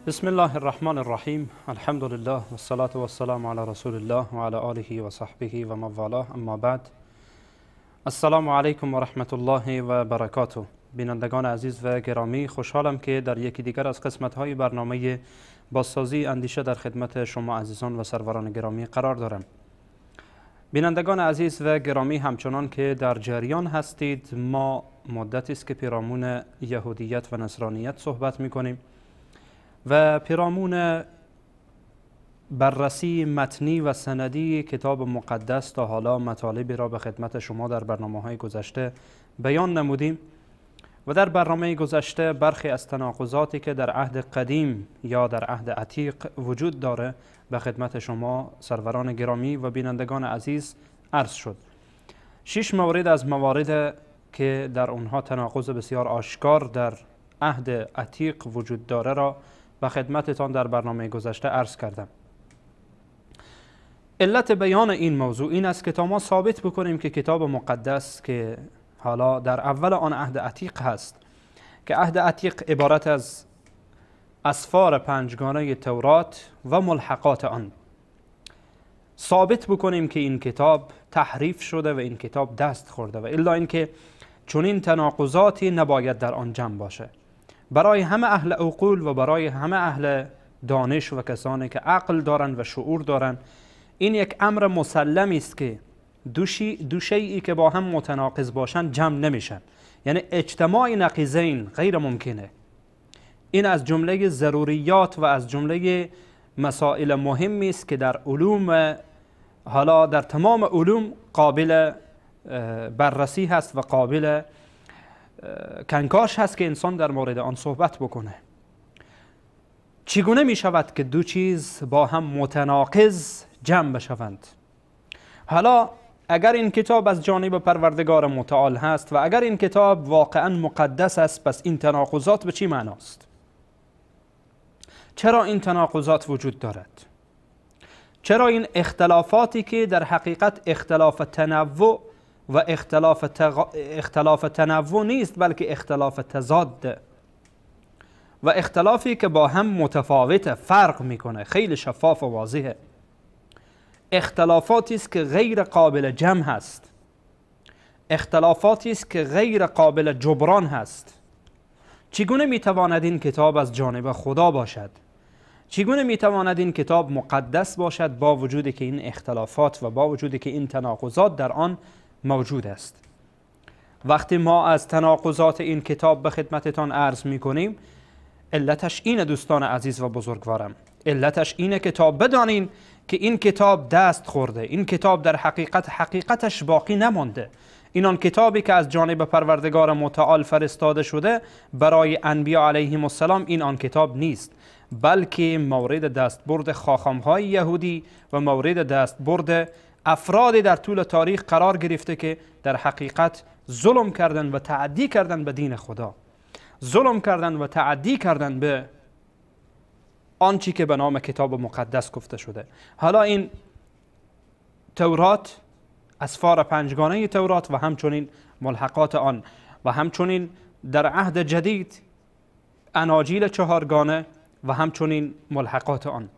بسم الله الرحمن الرحیم. الحمد لله و الصلاة و السلام علی رسول الله و علی آله و صحبه و من والاه. اما بعد، السلام علیکم و رحمت الله و برکاته. بینندگان عزیز و گرامی، خوشحالم که در یکی دیگر از قسمت‌های برنامه بازسازی اندیشه در خدمت شما عزیزان و سروران گرامی قرار دارم. بینندگان عزیز و گرامی، همچنان که در جریان هستید، ما مدتی است که پیرامون یهودیت و نصرانیت صحبت می‌کنیم و پیرامون بررسی متنی و سندی کتاب مقدس تا حالا مطالبی را به خدمت شما در برنامه‌های گذشته بیان نمودیم و در برنامه گذشته برخی از تناقضاتی که در عهد قدیم یا در عهد عتیق وجود داره به خدمت شما سروران گرامی و بینندگان عزیز عرض شد. 6 مورد از موارد که در اونها تناقض بسیار آشکار در عهد عتیق وجود داره را به خدمتتان در برنامه گذشته عرض کردم. علت بیان این موضوع این است که تا ما ثابت بکنیم که کتاب مقدس که حالا در اول آن عهد عتیق هست، که عهد عتیق عبارت از اسفار پنجگانه تورات و ملحقات آن، ثابت بکنیم که این کتاب تحریف شده و این کتاب دست خورده و الا اینکه چنین تناقضاتی نباید در آن جمع باشه. برای همه اهل عقول و برای همه اهل دانش و کسانی که عقل دارن و شعور دارن، این یک امر مسلمی است که دو شیئی که با هم متناقض باشن جمع نمیشن، یعنی اجتماع نقیضین غیر ممکنه. این از جمله ضروریات و از جمله مسائل مهمی است که در علوم، حالا در تمام علوم قابل بررسی هست و قابل کنکاش هست که انسان در مورد آن صحبت بکنه. چگونه می شود که دو چیز با هم متناقض جمع بشوند؟ حالا اگر این کتاب از جانب پروردگار متعال هست و اگر این کتاب واقعا مقدس است، پس این تناقضات به چی معناست؟ چرا این تناقضات وجود دارد؟ چرا این اختلافاتی که در حقیقت اختلاف تنوع و اختلاف تنوع نیست، بلکه اختلاف تضاد و اختلافی که با هم متفاوته، فرق میکنه، خیلی شفاف و واضحه، اختلافاتی است که غیر قابل جمع هست، اختلافاتی است که غیر قابل جبران هست. چگونه میتواند این کتاب از جانب خدا باشد؟ چگونه میتواند این کتاب مقدس باشد با وجود که این اختلافات و با وجود که این تناقضات در آن موجود است؟ وقتی ما از تناقضات این کتاب به خدمتتان عرض میکنیم، علتش اینه دوستان عزیز و بزرگوارم، علتش اینه که تا بدانین که این کتاب دست خورده، این کتاب در حقیقت حقیقتش باقی نمانده. این آن کتابی که از جانب پروردگار متعال فرستاده شده برای انبیا علیهم السلام، این آن کتاب نیست، بلکه مورد دستبرد خاخامهای یهودی و مورد دستبرد افراد در طول تاریخ قرار گرفته که در حقیقت ظلم کردن و تعدی کردن به دین خدا، ظلم کردن و تعدی کردن به آنچه که به نام کتاب مقدس گفته شده. حالا این تورات، اسفار پنجگانه تورات و همچنین ملحقات آن و همچنین در عهد جدید اناجیل چهارگانه و همچنین ملحقات آن،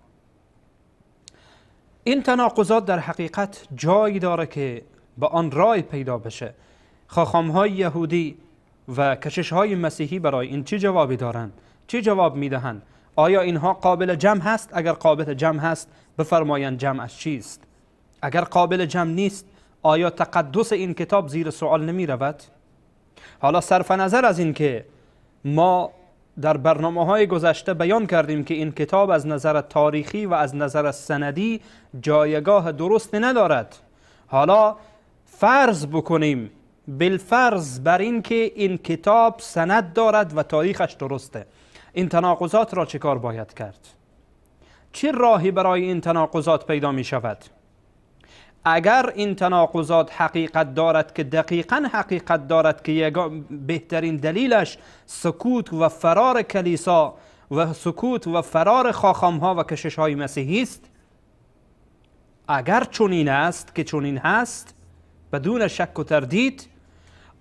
این تناقضات در حقیقت جایی داره که به آن رای پیدا بشه. خاخامهای یهودی و کشش‌های مسیحی برای این چه جوابی دارند؟ چه جواب میدهند؟ آیا اینها قابل جمع هست؟ اگر قابل جمع هست بفرمایند جمع از چیست؟ اگر قابل جمع نیست آیا تقدس این کتاب زیر سوال نمی رود؟ حالا صرف نظر از این که ما در برنامه های گذشته بیان کردیم که این کتاب از نظر تاریخی و از نظر سندی جایگاه درست ندارد، حالا فرض بکنیم بالفرض بر این که این کتاب سند دارد و تاریخش درسته، این تناقضات را چه کار باید کرد؟ چه راهی برای این تناقضات پیدا می شود؟ اگر این تناقضات حقیقت دارد که دقیقا حقیقت دارد که بهترین دلیلش سکوت و فرار کلیسا و سکوت و فرار خاخامها و کشش‌های مسیحی است، اگر چنین است که چنین هست بدون شک و تردید،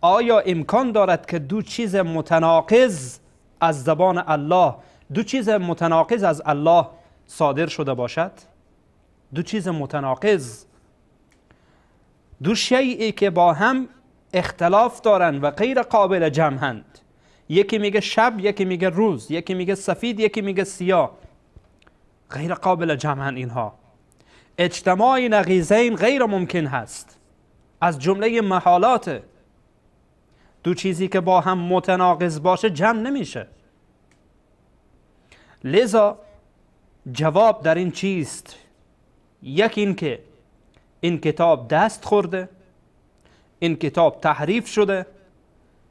آیا امکان دارد که دو چیز متناقض از زبان الله، دو چیز متناقض از الله صادر شده باشد؟ دو چیز متناقض، دو شیئی که با هم اختلاف دارند و غیر قابل جمعند، یکی میگه شب، یکی میگه روز، یکی میگه سفید، یکی میگه سیاه، غیر قابل جمعند اینها. اجتماع نقیضین غیر ممکن هست، از جمله محالات. دو چیزی که با هم متناقض باشه جمع نمیشه. لذا جواب در این چیست؟ یک این که این کتاب دست خورده، این کتاب تحریف شده،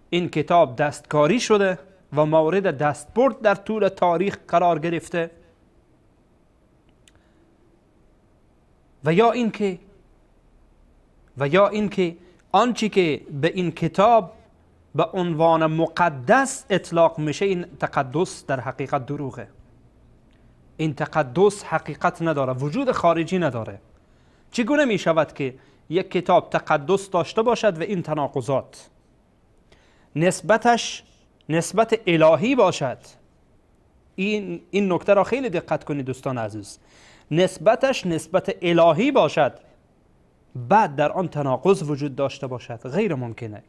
این کتاب دستکاری شده و مورد دستبرد در طول تاریخ قرار گرفته، و یا اینکه آنچه که به این کتاب به عنوان مقدس اطلاق میشه این تقدس در حقیقت دروغه، این تقدس حقیقت نداره، وجود خارجی نداره. چگونه می شود که یک کتاب تقدس داشته باشد و این تناقضات نسبتش نسبت الهی باشد؟ این نکته را خیلی دقت کنید دوستان عزیز، نسبتش نسبت الهی باشد بعد در آن تناقض وجود داشته باشد، غیر ممکنه.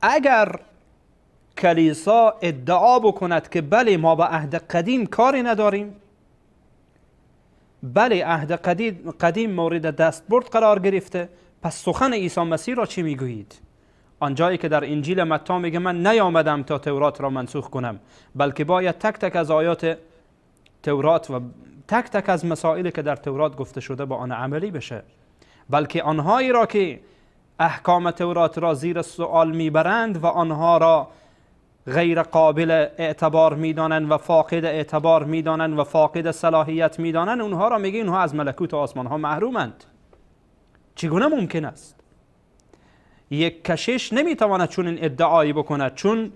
اگر کلیسا ادعا بکند که بله ما به عهد قدیم کاری نداریم، بله عهد قدیم مورد دستبرد قرار گرفته، پس سخن عیسی مسیح را چی میگویید؟ آنجایی که در انجیل متی میگه من نیامدم تا تورات را منسوخ کنم، بلکه باید تک تک از آیات تورات و تک تک از مسائلی که در تورات گفته شده با آن عملی بشه، بلکه آنهایی را که احکام تورات را زیر سوال میبرند و آنها را غیر قابل اعتبار میدانند و فاقد اعتبار میدانند و فاقد صلاحیت میدانند، اونها را میگه اینها از ملکوت آسمان ها محرومند. چگونه ممکن است؟ یک کشش نمیتواند چون این ادعایی بکند، چون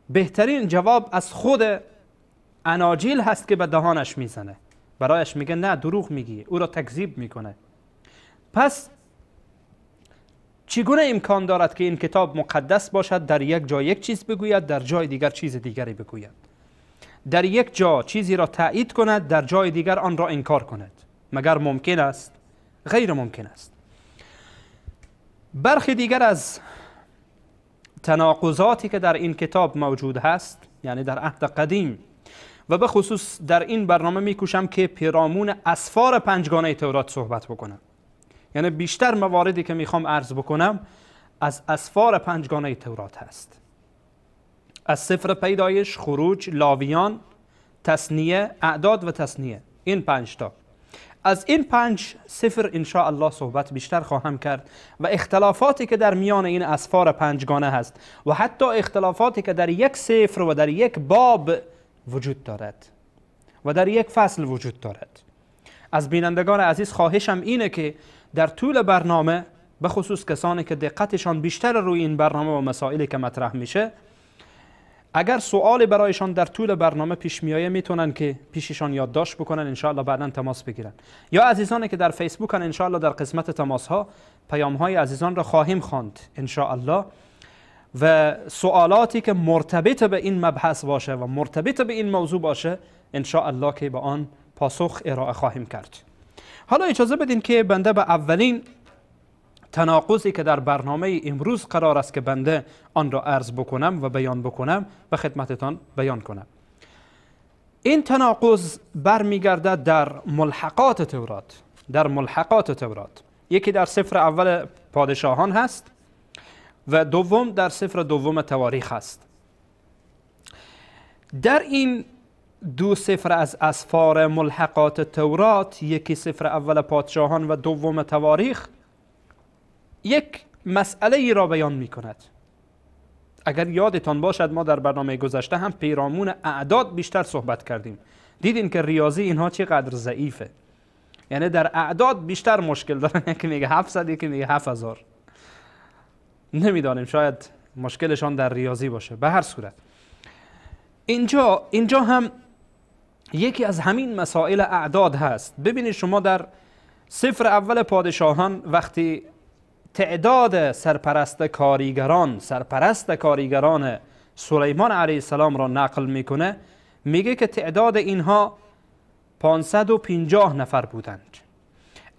بهترین جواب از خود اناجیل هست که به دهانش میزنه، برایش میگه نه دروغ میگی، او را تکذیب میکنه. پس چگونه امکان دارد که این کتاب مقدس باشد، در یک جا یک چیز بگوید، در جای دیگر چیز دیگری بگوید، در یک جا چیزی را تایید کند، در جای دیگر آن را انکار کند؟ مگر ممکن است؟ غیر ممکن است. برخی دیگر از تناقضاتی که در این کتاب موجود هست، یعنی در عهد قدیم و به خصوص در این برنامه میکوشم که پیرامون اسفار پنجگانه تورات صحبت بکنم، یعنی بیشتر مواردی که میخوام عرض بکنم از اسفار پنجگانه تورات هست، از سفر پیدایش، خروج، لاویان، تثنیه، اعداد و تثنیه، این 5 تا. از این 5 سفر انشاءالله صحبت بیشتر خواهم کرد و اختلافاتی که در میان این اسفار پنجگانه هست و حتی اختلافاتی که در یک سفر و در یک باب وجود دارد و در یک فصل وجود دارد. از بینندگان عزیز خواهشم اینه که در طول برنامه، به خصوص کسانی که دقتشان بیشتر روی این برنامه و مسائلی که مطرح میشه، اگر سوالی برایشان در طول برنامه پیش میایه میتونن که پیششان یادداشت بکنن، انشاءالله بعدا تماس بگیرن، یا عزیزانی که در فیسبوکن انشاءالله در قسمت تماس ها پیام های عزیزان را خواهیم خواند انشاءالله و سوالاتی که مرتبط به این مبحث باشه و مرتبط به این موضوع باشه انشاءالله که به آن پاسخ ارائه خواهیم کرد. حالا اجازه بدین که بنده به اولین تناقضی که در برنامه امروز قرار است که بنده آن را عرض بکنم و بیان بکنم به خدمتتان بیان کنم. این تناقض برمیگردد در ملحقات تورات. در ملحقات تورات یکی در سفر اول پادشاهان هست و دوم در سفر دوم تواریخ هست. در این دو سفر از اسفار ملحقات تورات، یکی سفر اول پادشاهان و دوم تواریخ، یک مسئله ای را بیان می کند. اگر یادتان باشد ما در برنامه گذشته هم پیرامون اعداد بیشتر صحبت کردیم. دیدین که ریاضی اینها چقدر ضعیفه، یعنی در اعداد بیشتر مشکل دارن. یکی میگه 700، یکی میگه 7000. نمیدانیم، شاید مشکلشان در ریاضی باشه. به هر صورت اینجا هم یکی از همین مسائل اعداد هست. ببینید شما در سفر اول پادشاهان وقتی تعداد سرپرست کاریگران سلیمان علیه السلام را نقل میکنه، میگه که تعداد اینها 550 نفر بودند.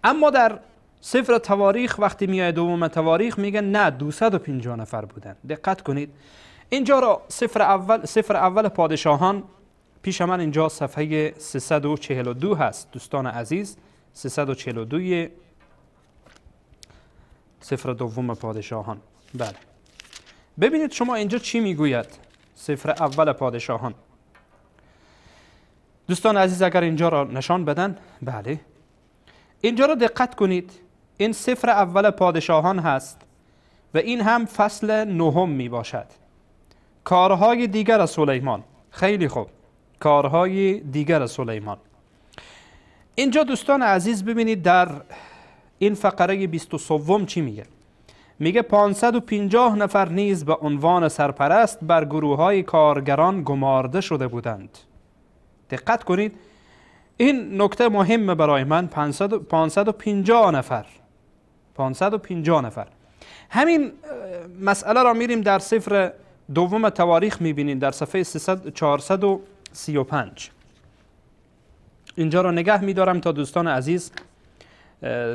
اما در سفر تواریخ وقتی میاد دوم تواریخ میگه نه، 250 نفر بودند. دقت کنید اینجا را سفر اول پادشاهان پیش من اینجا صفحه 342 هست دوستان عزیز، 342 سفر دوم پادشاهان. بله ببینید شما اینجا چی میگوید سفر اول پادشاهان. دوستان عزیز اگر اینجا را نشان بدن، بله اینجا را دقت کنید، این سفر اول پادشاهان هست و این هم فصل نهم می باشد. کارهای دیگر سلیمان. خیلی خوب، کارهای دیگر سلیمان. اینجا دوستان عزیز ببینید در این فقره 23 چی میگه؟ میگه 550 نفر نیز به عنوان سرپرست بر گروه های کارگران گمارده شده بودند. دقت کنید این نکته مهمه برای من. 550 نفر، 550 نفر. همین مسئله را میریم در سفر دوم تواریخ میبینیم در صفحه 435. اینجا را نگه میدارم تا دوستان عزیز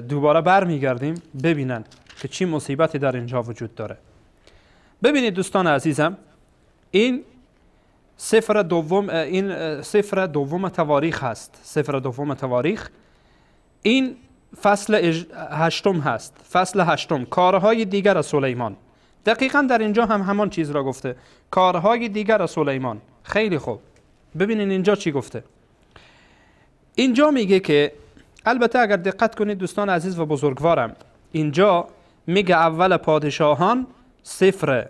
دوباره برمیگردیم ببینن که چی مصیبتی در اینجا وجود داره. ببینید دوستان عزیزم، این سفر دوم، این سفر دوم تواریخ هست. سفر دوم تواریخ این فصل هشتم هست. فصل هشتم، کارهای دیگر سلیمان. دقیقا در اینجا هم همان چیز را گفته، کارهای دیگر سلیمان. خیلی خوب، ببینین اینجا چی گفته. اینجا میگه که البته اگر دقت کنید دوستان عزیز و بزرگوارم، اینجا میگه اول پادشاهان، سفر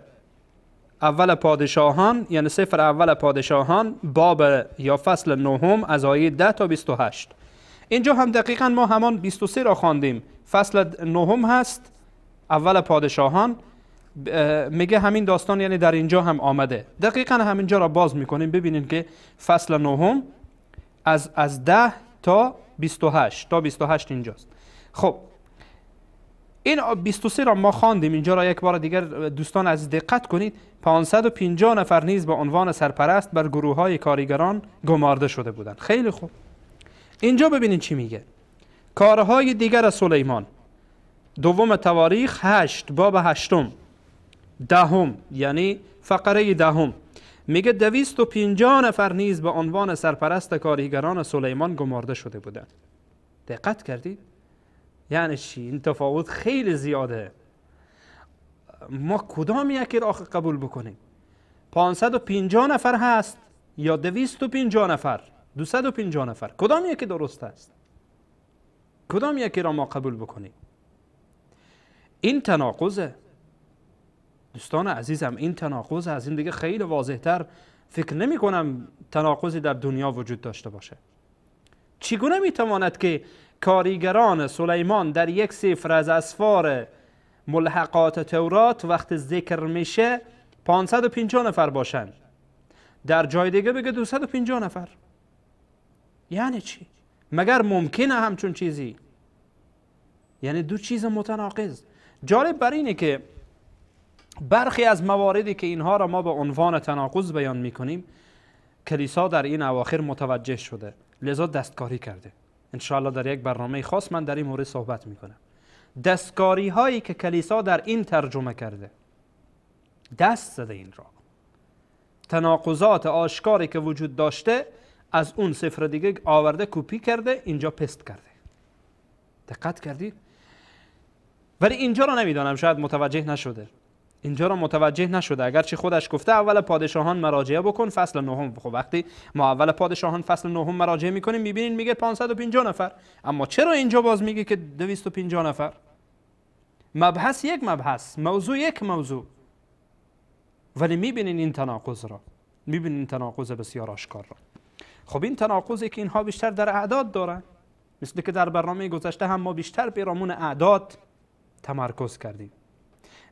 اول پادشاهان، یعنی سفر اول پادشاهان باب یا فصل نهم از آیه 10 تا 28. اینجا هم دقیقا ما همان 23 را خواندیم. فصل نهم هست اول پادشاهان، میگه همین داستان یعنی در اینجا هم آمده. دقیقا همینجا را باز میکنیم، ببینیم که فصل نهم از 10 تا 28 تا 28 اینجاست. خب این 23 را ما خواندیم، اینجا را یک بار دیگر دوستان عزیز دقت کنید. 550 نفر نیز به عنوان سرپرست بر گروه های کارگران گمارده شده بودند. خیلی خوب، اینجا ببینید چی میگه. کارهای دیگر سلیمان، دوم تواریخ 8 باب هشتم دهم، یعنی فقره دهم، میگه 250 نفر نیز به عنوان سرپرست کارگران سلیمان گمارده شده بودند. دقت کردید؟ یعنی چی؟ این تفاوت خیلی زیاده. ما کدام یکی را قبول بکنیم؟ 550 نفر هست یا 250 نفر، 250 نفر، کدام یکی درست است؟ کدام یکی را ما قبول بکنیم؟ این تناقضه دوستان عزیزم، این تناقض از این دیگه خیلی واضح تر فکر نمی کنم تناقضی در دنیا وجود داشته باشه. چگونه می تواند که کارگران سلیمان در یک سفر از اسفار ملحقات تورات وقت ذکر میشه 550 نفر باشند، در جای دیگه بگه 250 نفر؟ یعنی چی؟ مگر ممکنه همچون چیزی؟ یعنی دو چیز متناقض. جالب بر اینه که برخی از مواردی که اینها را ما به عنوان تناقض بیان میکنیم، کلیسا در این اواخر متوجه شده، لذا دستکاری کرده. انشاءالله در یک برنامه خاص من در این مورد صحبت میکنم. دستکاری هایی که کلیسا در این ترجمه کرده، دست زده این را، تناقضات آشکاری که وجود داشته، از اون سفر دیگه آورده، کپی کرده، اینجا paste کرده. دقت کردید؟ ولی اینجا رو نمیدانم، شاید متوجه نشده. اینجا رو متوجه نشده، اگرچه خودش گفته اول پادشاهان مراجعه بکن فصل نهم. خب وقتی ما اول پادشاهان فصل نهم مراجعه میکنیم میبینین میگه 550 نفر، اما چرا اینجا باز میگه که 250 نفر؟ مبحث یک مبحث، موضوع یک موضوع، ولی میبینین این تناقض را، میبینین این تناقض بسیار آشکار را. خب این تناقضی که اینها بیشتر در اعداد دارن، مثل که در برنامه گذشته هم ما بیشتر پیرامون اعداد تمرکز کردیم،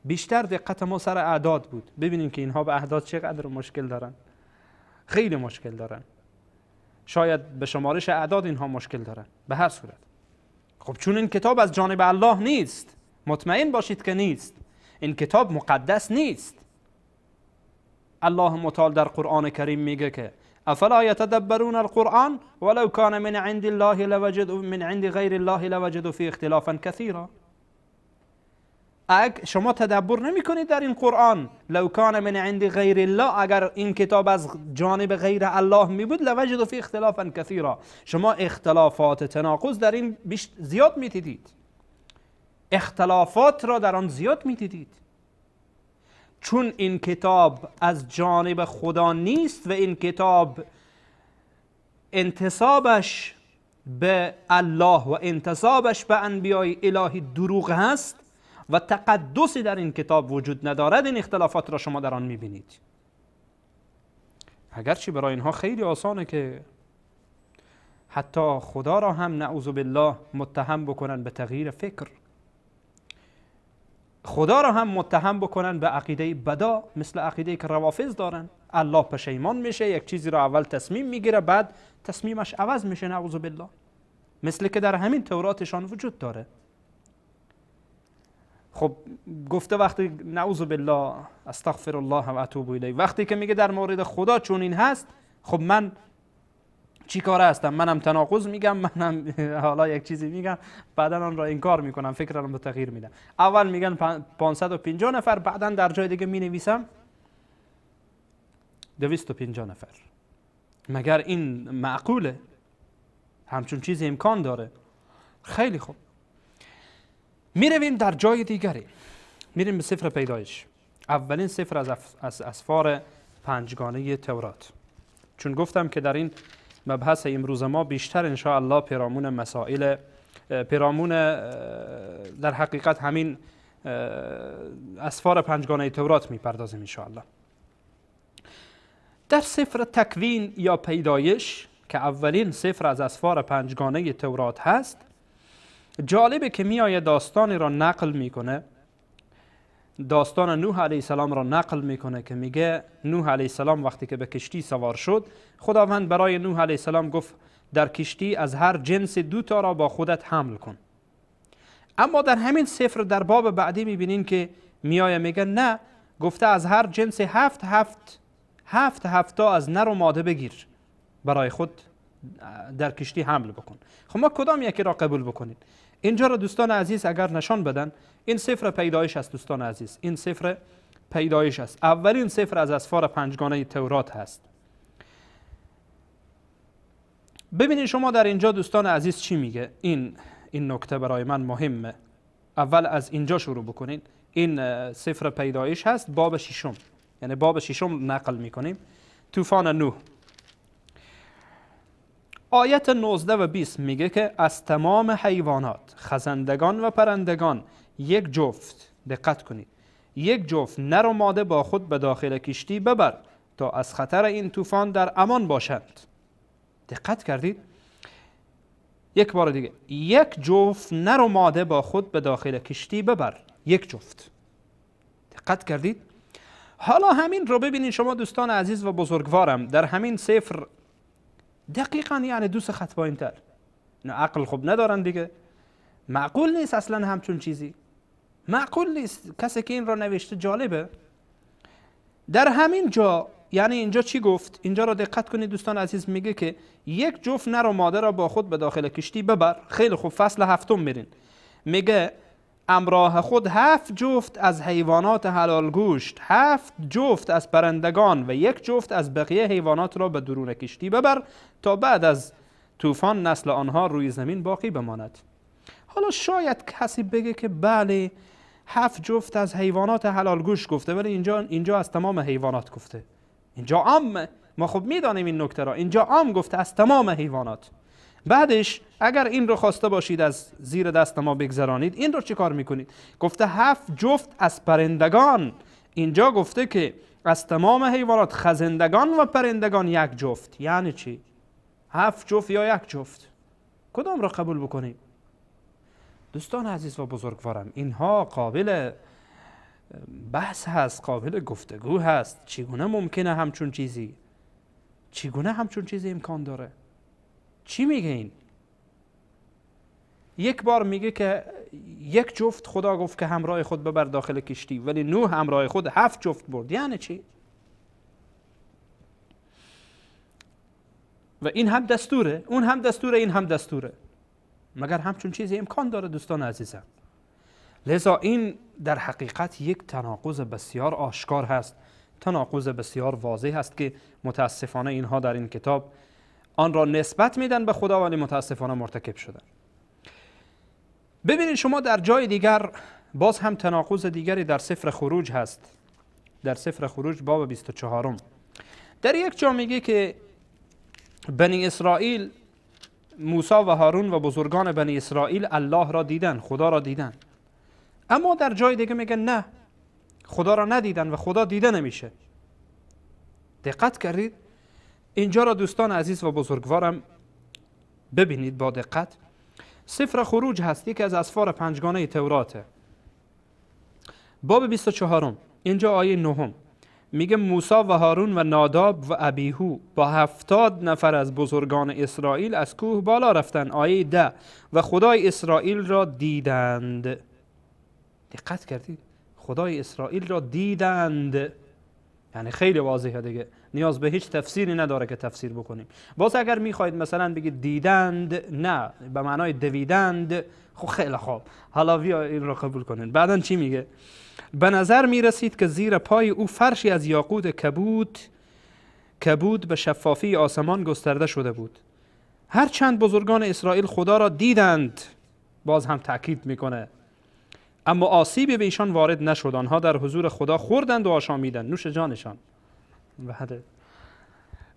بیشتر دقت ما سر اعداد بود. ببینیم که اینها به اعداد چقدر مشکل دارن، خیلی مشکل دارن، شاید به شمارش اعداد اینها مشکل دارن. به هر صورت خب چون این کتاب از جانب الله نیست، مطمئن باشید که نیست، این کتاب مقدس نیست. الله متعال در قرآن کریم میگه که افلا یتدبرون القرآن ولو کان من عند الله لوجدوا من عند غیر الله لوجدوا فیه اختلافا کثیرا. اگر شما تدبر نمی کنید در این قرآن، لو کان من عند غیر الله، اگر این کتاب از جانب غیر الله می بود، لوجدوا فیه اختلافا کثیرا، شما اختلافات تناقض در این زیاد می دیدید، اختلافات را در آن زیاد می دیدید. چون این کتاب از جانب خدا نیست و این کتاب انتسابش به الله و انتسابش به انبیای الهی دروغ هست و تقدسی در این کتاب وجود ندارد، این اختلافات را شما در آن میبینید. اگرچه برای اینها خیلی آسانه که حتی خدا را هم نعوذ بالله متهم بکنن به تغییر فکر، خدا را هم متهم بکنن به عقیده بدا، مثل عقیده که روافض دارن. الله پشیمان میشه، یک چیزی را اول تصمیم میگیره، بعد تصمیمش عوض میشه، نعوذ بالله، مثل که در همین توراتشان وجود داره. خب گفته وقتی نعوذ بالله استغفر الله و اتوب الیه، وقتی که میگه در مورد خدا چون این هست، خب من چی کاره هستم؟ منم تناقض میگم، منم حالا یک چیزی میگم، بعدا آن را انکار میکنم، فکرم به تغییر میدم. اول میگن 550 نفر، بعدا در جای دیگه مینویسم 250 نفر. مگر این معقوله؟ همچون چیزی امکان داره؟ خیلی خوب، میرویم در جای دیگری، میریم به سفر پیدایش، اولین سفر از اسفار پنجگانه تورات. چون گفتم که در این مبحث امروز ما بیشتر ان شاء الله پیرامون مسائل، پیرامون در حقیقت همین اسفار پنجگانه تورات میپردازیم ان شاء الله. در سفر تکوین یا پیدایش که اولین سفر از اسفار پنجگانه تورات هست، جالبه که میآید داستانی را نقل میکنه، داستان نوح علیه السلام را نقل میکنه که میگه نوح علیه السلام وقتی که به کشتی سوار شد، خداوند برای نوح علیه السلام گفت در کشتی از هر جنس دو تا را با خودت حمل کن. اما در همین سفر در باب بعدی میبینین که میآید میگه نه، گفته از هر جنس هفت هفت هفت هفتا از نر و ماده بگیر برای خود در کشتی حمل بکن. خب ما کدام یکی را قبول بکنید؟ اینجا را دوستان عزیز اگر نشان بدن، این سفر پیدایش است دوستان عزیز، این سفر پیدایش است، اولین سفر از اسفار پنجگانه تورات هست. ببینید شما در اینجا دوستان عزیز چی میگه. این نکته برای من مهمه. اول از اینجا شروع بکنین. این سفر پیدایش هست، باب ششم، یعنی باب ششم نقل میکنیم، طوفان نوح. آیت 19 و 20 میگه که از تمام حیوانات، خزندگان و پرندگان یک جفت، دقت کنید، یک جفت نر و ماده با خود به داخل کشتی ببر تا از خطر این طوفان در امان باشند. دقت کردید؟ یک بار دیگه، یک جفت نر و ماده با خود به داخل کشتی ببر، یک جفت. دقت کردید؟ حالا همین رو ببینید شما دوستان عزیز و بزرگوارم، در همین سفر دقیقا یعنی دو سه خط پایین تر. نه عقل خوب ندارن دیگه، معقول نیست اصلا همچون چیزی، معقول نیست. کسی که این را نوشته جالبه. در همین جا، یعنی اینجا چی گفت؟ اینجا را دقت کنید دوستان عزیز، میگه که یک جفت نر و ماده را با خود به داخل کشتی ببر. خیلی خوب، فصل هفتم میرین، میگه همراه خود 7 جفت از حیوانات حلال گوشت، 7 جفت از پرندگان و 1 جفت از بقیه حیوانات را به درون کشتی ببر تا بعد از طوفان نسل آنها روی زمین باقی بماند. حالا شاید کسی بگه که بله 7 جفت از حیوانات حلال گوشت گفته، ولی اینجا از تمام حیوانات گفته. اینجا عام، ما خب میدانیم این نکته را، اینجا عام گفته از تمام حیوانات. بعدش اگر این رو خواسته باشید از زیر دست ما بگذرانید، این رو چه کار میکنید؟ گفته 7 جفت از پرندگان. اینجا گفته که از تمام حیوانات، خزندگان و پرندگان 1 جفت. یعنی چی؟ 7 جفت یا 1 جفت؟ کدام را قبول بکنیم؟ دوستان عزیز و بزرگوارم، اینها قابل بحث هست، قابل گفتگو هست. چگونه ممکنه همچون چیزی؟ چگونه همچون چیزی امکان داره؟ چی میگه این؟ یک بار میگه که 1 جفت خدا گفت که همراه خود ببر داخل کشتی، ولی نوح همراه خود 7 جفت برد. یعنی چی؟ و این هم دستوره، اون هم دستوره، این هم دستوره. مگر همچون چیزی امکان داره دوستان عزیزم؟ لذا این در حقیقت یک تناقض بسیار آشکار هست، تناقض بسیار واضح هست که متاسفانه اینها در این کتاب آن را نسبت میدن به خدا، ولی متاسفانه مرتکب شدن. ببینید شما در جای دیگر باز هم تناقض دیگری در سفر خروج هست. در سفر خروج باب 24 در یک جا میگه که بنی اسرائیل، موسی و هارون و بزرگان بنی اسرائیل الله را دیدن، خدا را دیدن. اما در جای دیگه میگن نه، خدا را ندیدن و خدا دیده نمیشه. دقت کردید؟ اینجا را دوستان عزیز و بزرگوارم ببینید با دقت. سفر خروج هست، یکی از اسفار پنجگانه توراته، باب 24، اینجا آیه 9 میگه موسی و هارون و ناداب و ابیهو با 70 نفر از بزرگان اسرائیل از کوه بالا رفتن. آیه 10 و خدای اسرائیل را دیدند. دقت کردید؟ خدای اسرائیل را دیدند، یعنی خیلی واضحه دیگه، نیاز به هیچ تفسیری نداره که تفسیر بکنیم. باز اگر میخواید مثلا بگید دیدند، نه به معنای دویدند، خب خیلی خوب، حالا بیا این را قبول کنین. بعدن چی میگه؟ به نظر میرسید که زیر پای او فرشی از یاقوت کبود به شفافی آسمان گسترده شده بود. هرچند بزرگان اسرائیل خدا را دیدند، باز هم تاکید میکنه، اما آسیبی به ایشان وارد نشد. آنها در حضور خدا خوردند و آشامیدند، نوش جانشان. بله.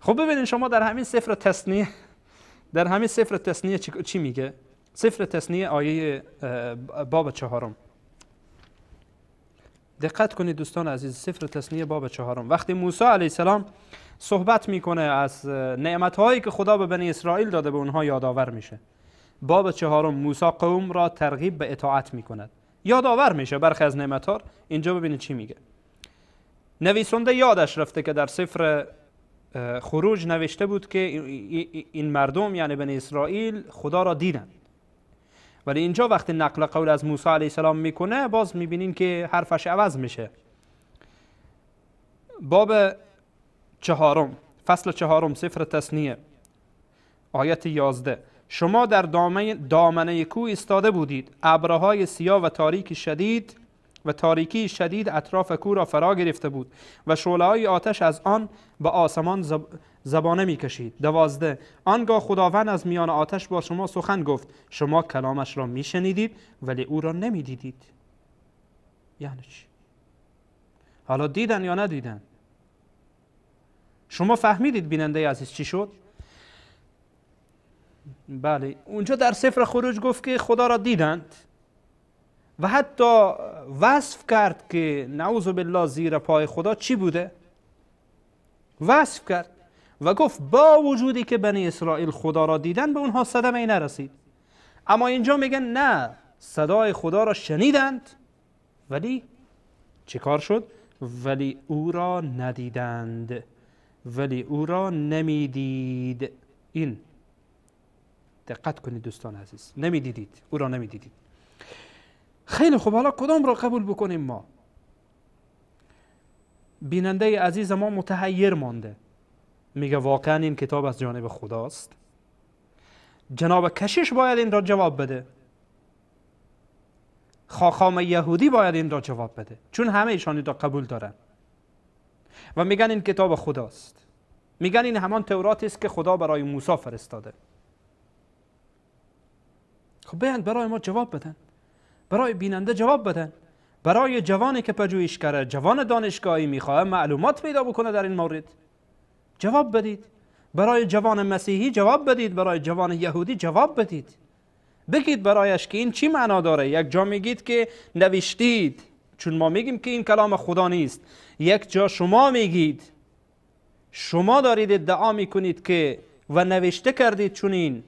خب ببینید شما در همین سفر تثنیه، در همین سفر تثنیه چی میگه؟ سفر تثنیه آیه باب 4. دقت کنید دوستان عزیز، سفر تثنیه باب 4 وقتی موسی علیه السلام صحبت میکنه از نعمتهایی که خدا به بنی اسرائیل داده، به اونها یادآور میشه. باب 4 موسی قوم را ترغیب به اطاعت میکند، یادآور میشه برخی از نعمت‌ها. اینجا ببینید چی میگه. نویسنده یادش رفته که در سفر خروج نوشته بود که این مردم یعنی بنی اسرائیل خدا را دیدن، ولی اینجا وقتی نقل قول از موسی علیه السلام میکنه، باز میبینین که حرفش عوض میشه. باب 4 فصل 4 سفر تثنیه آیت 11 شما در دامنه کوه ایستاده بودید، ابرهای سیاه و تاریکی شدید اطراف کوه را فرا گرفته بود و شعله‌های آتش از آن به آسمان زبانه می‌کشید. 12 آنگاه خداوند از میان آتش با شما سخن گفت، شما کلامش را میشنیدید ولی او را نمیدیدید. یعنی چی؟ حالا دیدن یا ندیدن؟ شما فهمیدید بیننده عزیز چی شد؟ بله، اونجا در سفر خروج گفت که خدا را دیدند و حتی وصف کرد که نعوذ بالله زیر پای خدا چی بوده؟ وصف کرد و گفت با وجودی که بنی اسرائیل خدا را دیدن به اونها صدمه نرسید. اما اینجا میگن نه، صدای خدا را شنیدند ولی چه کار شد؟ ولی او را ندیدند، ولی او را نمیدید. این دقت کنید دوستان عزیز، نمیدیدید، او را نمیدیدید. خیلی خوب، حالا کدام را قبول بکنیم ما؟ بیننده عزیز ما متحیر مانده، میگه واقعا این کتاب از جانب خداست؟ جناب کشیش باید این را جواب بده. خاخام یهودی باید این را جواب بده، چون همه ایشان این را قبول دارن و میگن این کتاب خداست، میگن این همان تورات است که خدا برای موسی فرستاده. خب بیان برای ما جواب بدن، برای بیننده جواب بدن، برای جوانی که پژوهشگره، جوان دانشگاهی میخواه معلومات پیدا بکنه در این مورد جواب بدید، برای جوان مسیحی جواب بدید، برای جوان یهودی جواب بدید، بگید برایش که این چی معنا داره. یک جا میگید که نوشتید، چون ما میگیم که این کلام خدا نیست، یک جا شما میگید، شما دارید ادعا میکنید که و نوشته کردید چونین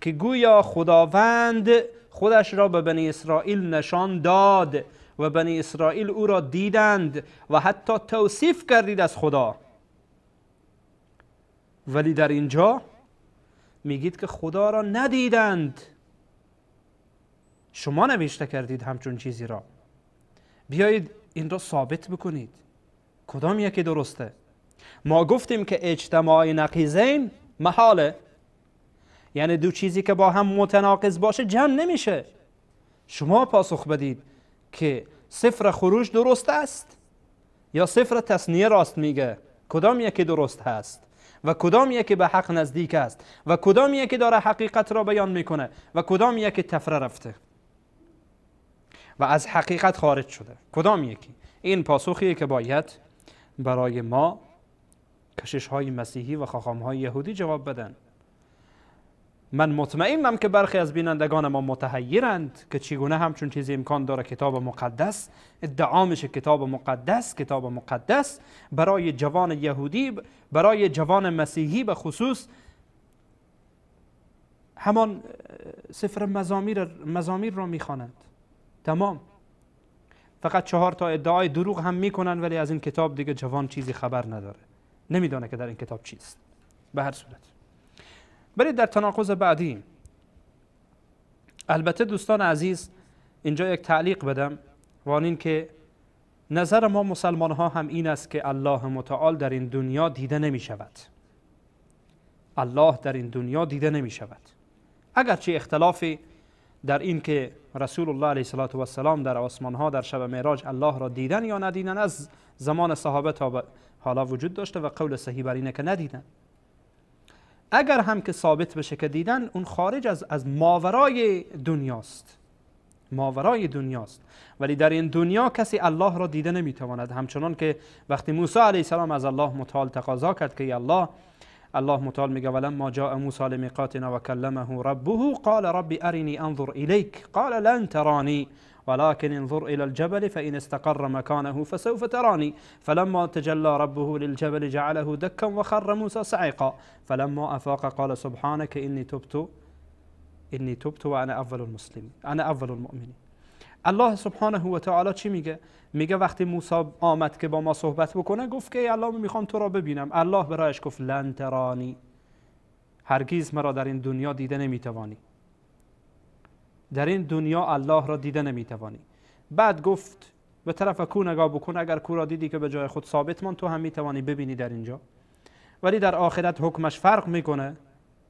که گویا خداوند خودش را به بنی اسرائیل نشان داد و بنی اسرائیل او را دیدند و حتی توصیف کردید از خدا، ولی در اینجا میگید که خدا را ندیدند. شما نوشته کردید همچون چیزی را. بیایید این را ثابت بکنید کدام یکی درسته. ما گفتیم که اجتماع نقیضین محاله، یعنی دو چیزی که با هم متناقض باشه جمع نمیشه. شما پاسخ بدید که سفر خروج درست است یا سفر تثنیه راست میگه، کدام یکی درست هست و کدام یکی به حق نزدیک است و کدام یکی داره حقیقت را بیان میکنه و کدام یکی تفره رفته و از حقیقت خارج شده، کدام یکی؟ این پاسخیه که باید برای ما کشش های مسیحی و خاخام های یهودی جواب بدن. من مطمئنم که برخی از بینندگان ما متحیرند که چگونه همچون چیزی امکان داره. کتاب مقدس ادعا میشه، کتاب مقدس، کتاب مقدس برای جوان یهودی، برای جوان مسیحی به خصوص همان سفر مزامیر را میخوانند. تمام، فقط 4 تا ادعای دروغ هم میکنن، ولی از این کتاب دیگه جوان چیزی خبر نداره، نمیدانه که در این کتاب چیست. به هر صورت برید در تناقض بعدی. البته دوستان عزیز اینجا یک تعلیق بدم و آن این که نظر ما مسلمان ها هم این است که الله متعال در این دنیا دیده نمی شود. الله در این دنیا دیده نمی شود، اگرچه اختلافی در این که رسول الله علیه الصلاة والسلام در آسمان ها در شب معراج الله را دیدن یا ندیدن از زمان صحابه تا حالا وجود داشته و قول صحیح بر اینه که ندیدن. اگر هم که ثابت بشه که دیدن، اون خارج از ماورای دنیاست، ماورای دنیاست. ولی در این دنیا کسی الله را دیده نمیتواند. همچنان که وقتی موسی علیه السلام از الله متعال تقاضا کرد که الله، الله متعال میگه ولما جاء موسی لمیقاتنا وکلمه ربه قال رب ارنی انظر الیک قال لن ترانی ولكن انظر إلى الجبل فإن استقر مكانه فسوف تراني فلما تجلى ربه للجبل جعله دكا وخر موسى صعقا فلما أفاق قال سبحانك إني تبت وأنا أول المسلمين أنا أول المؤمنين. الله سبحانه و تعالی چی میگه؟ میگه وقتی موسی آمد که با ما صحبت بکنه گفت که ای الله میخوام تو را ببینم. الله برایش گفت لن ترانی، هرگز مرا در این دنیا دیده نمیتوانی، در این دنیا الله را دیده نمیتوانی. بعد گفت به طرف کو نگاه بکن، اگر کو را دیدی که به جای خود ثابت مان تو هم میتوانی ببینی در اینجا. ولی در آخرت حکمش فرق میکنه،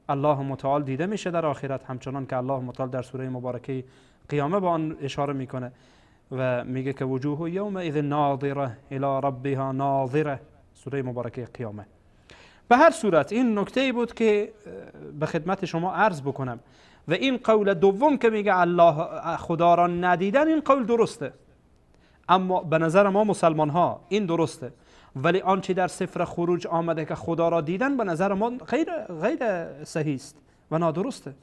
الله متعال دیده میشه در آخرت، همچنان که الله متعال در سوره مبارکه قیامه با آن اشاره میکنه و میگه که وجوه یومئذ ناظره الی ربها ناظره، سوره مبارکه قیامه. به هر صورت این نکته ای بود که به خدمت شما عرض بکنم. و این قول دوم که میگه الله خدا را ندیدن، این قول درسته، اما به نظر ما مسلمان ها این درسته، ولی آنچه در سفر خروج آمده که خدا را دیدن به نظر ما غیر صحیح است و نادرسته.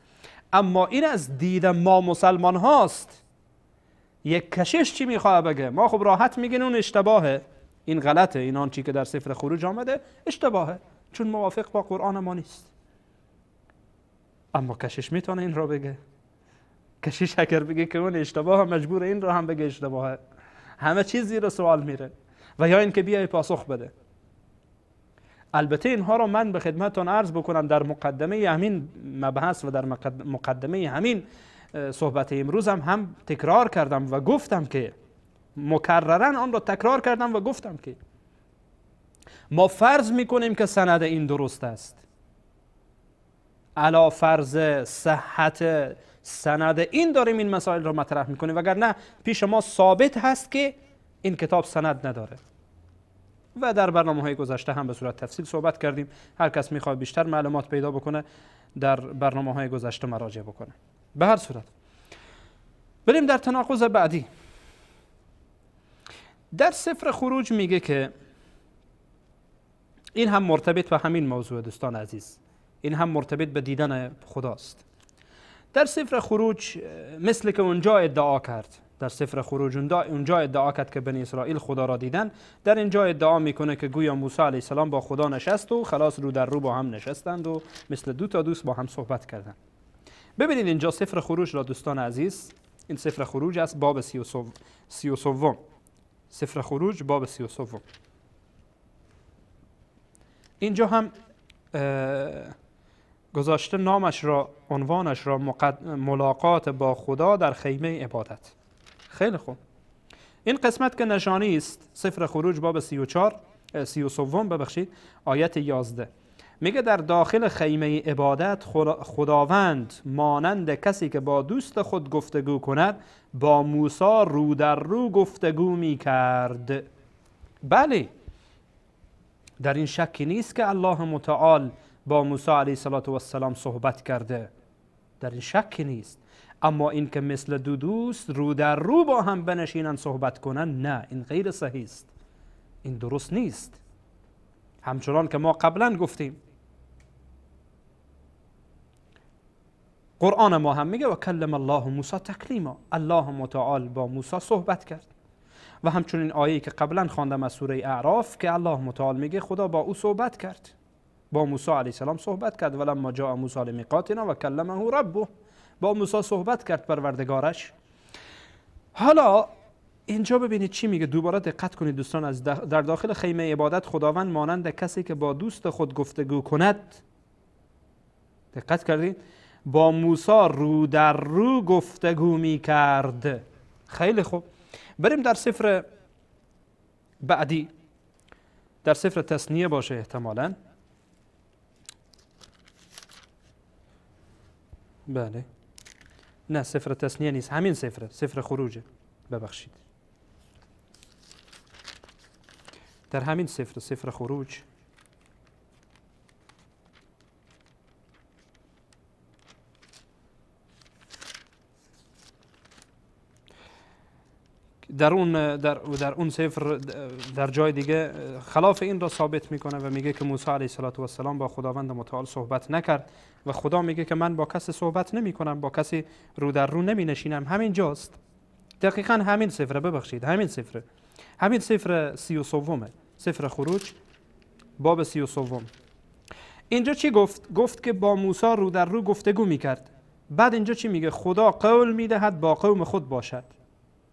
اما این از دید ما مسلمان هاست. یک کشش چی میخواه بگه؟ ما خب راحت میگن اون اشتباهه، این غلطه، این آنچه که در سفر خروج آمده اشتباهه چون موافق با قرآن ما نیست. اما کشش میتونه این را بگه؟ کشش اگر بگه که اون اشتباه، مجبور این را هم بگه اشتباهه. همه چیز زیر سوال میره و یا اینکه بیای پاسخ بده. البته اینها را من به خدمتتان عرض بکنم در مقدمه همین مبحث و در مقدمه همین صحبت امروز هم تکرار کردم و گفتم که مکررن آن را تکرار کردم و گفتم که ما فرض میکنیم که سند این درست است، علا فرض صحت سند این داریم این مسائل را مطرح میکنیم، وگرنه پیش ما ثابت هست که این کتاب سند نداره. و در برنامه‌های گذشته هم به صورت تفصیل صحبت کردیم. هر کس میخواد بیشتر معلومات پیدا بکنه در برنامه‌های گذشته مراجعه بکنه. به هر صورت بریم در تناقض بعدی. در سفر خروج میگه که این هم مرتبط به همین موضوع دوستان عزیز، این هم مرتبط به دیدن خداست. در سفر خروج مثل که اونجا ادعا کرد، در سفر خروج اونجا ادعا کرد که بنی اسرائیل خدا را دیدن، در اینجا ادعا میکنه که گویا موسی علیه السلام با خدا نشست و خلاص رو در رو با هم نشستند و مثل دو تا دوست با هم صحبت کردند. ببینید اینجا سفر خروج را دوستان عزیز، این سفر خروج است، باب 33، سفر خروج باب 33. اینجا هم گذاشته نامش را، عنوانش را ملاقات با خدا در خیمه عبادت. خیلی خوب، این قسمت که نشانی است، سفر خروج باب 33 ببخشید، آیت 11 میگه در داخل خیمه عبادت خداوند مانند کسی که با دوست خود گفتگو کند با موسی رو در رو گفتگو میکرد. بله، در این شکی نیست که الله متعال با موسی علیه السلام صحبت کرده، در این شکی نیست. اما این که مثل دو دوست رو در رو با هم بنشینن صحبت کنن، نه، این غیر صحیح است، این درست نیست. همچنان که ما قبلا گفتیم قرآن ما هم میگه و کلم الله موسی تکلیما، الله متعال با موسی صحبت کرد. و همچنین آیه‌ای که قبلا خواندم از سوره اعراف که الله متعال میگه خدا با او صحبت کرد، با موسی علیه السلام صحبت کرد، ولما جاء موسی لمیقاتنا و کلمه ربه، با موسی صحبت کرد پروردگارش. حالا اینجا ببینید چی میگه، دوباره دقت کنید دوستان. از در داخل خیمه عبادت خداوند مانند کسی که با دوست خود گفتگو کند، دقت کردید، با موسی رو در رو گفتگو میکرد. خیلی خوب، بریم در سفر بعدی، در سفر تثنیه باشه احتمالاً. بله، نه سفر تثنیه نیست، همین سفره، سفر خروجه، ببخشید، در همین سفر، سفر خروج، در اون سفر در جای دیگه خلاف این را ثابت میکنه و میگه که موسی علیه السلام با خداوند متعال صحبت نکرد و خدا میگه که من با کسی صحبت نمی کنم، با کسی رو در رو نمی نشینم. همین جاست، دقیقا همین سفره، ببخشید همین سفره، همین سفر 33، سفر خروج باب 33. اینجا چی گفت؟ گفت که با موسی رو در رو گفتگو میکرد. بعد اینجا چی میگه؟ خدا قول میدهد با قوم خود باشد.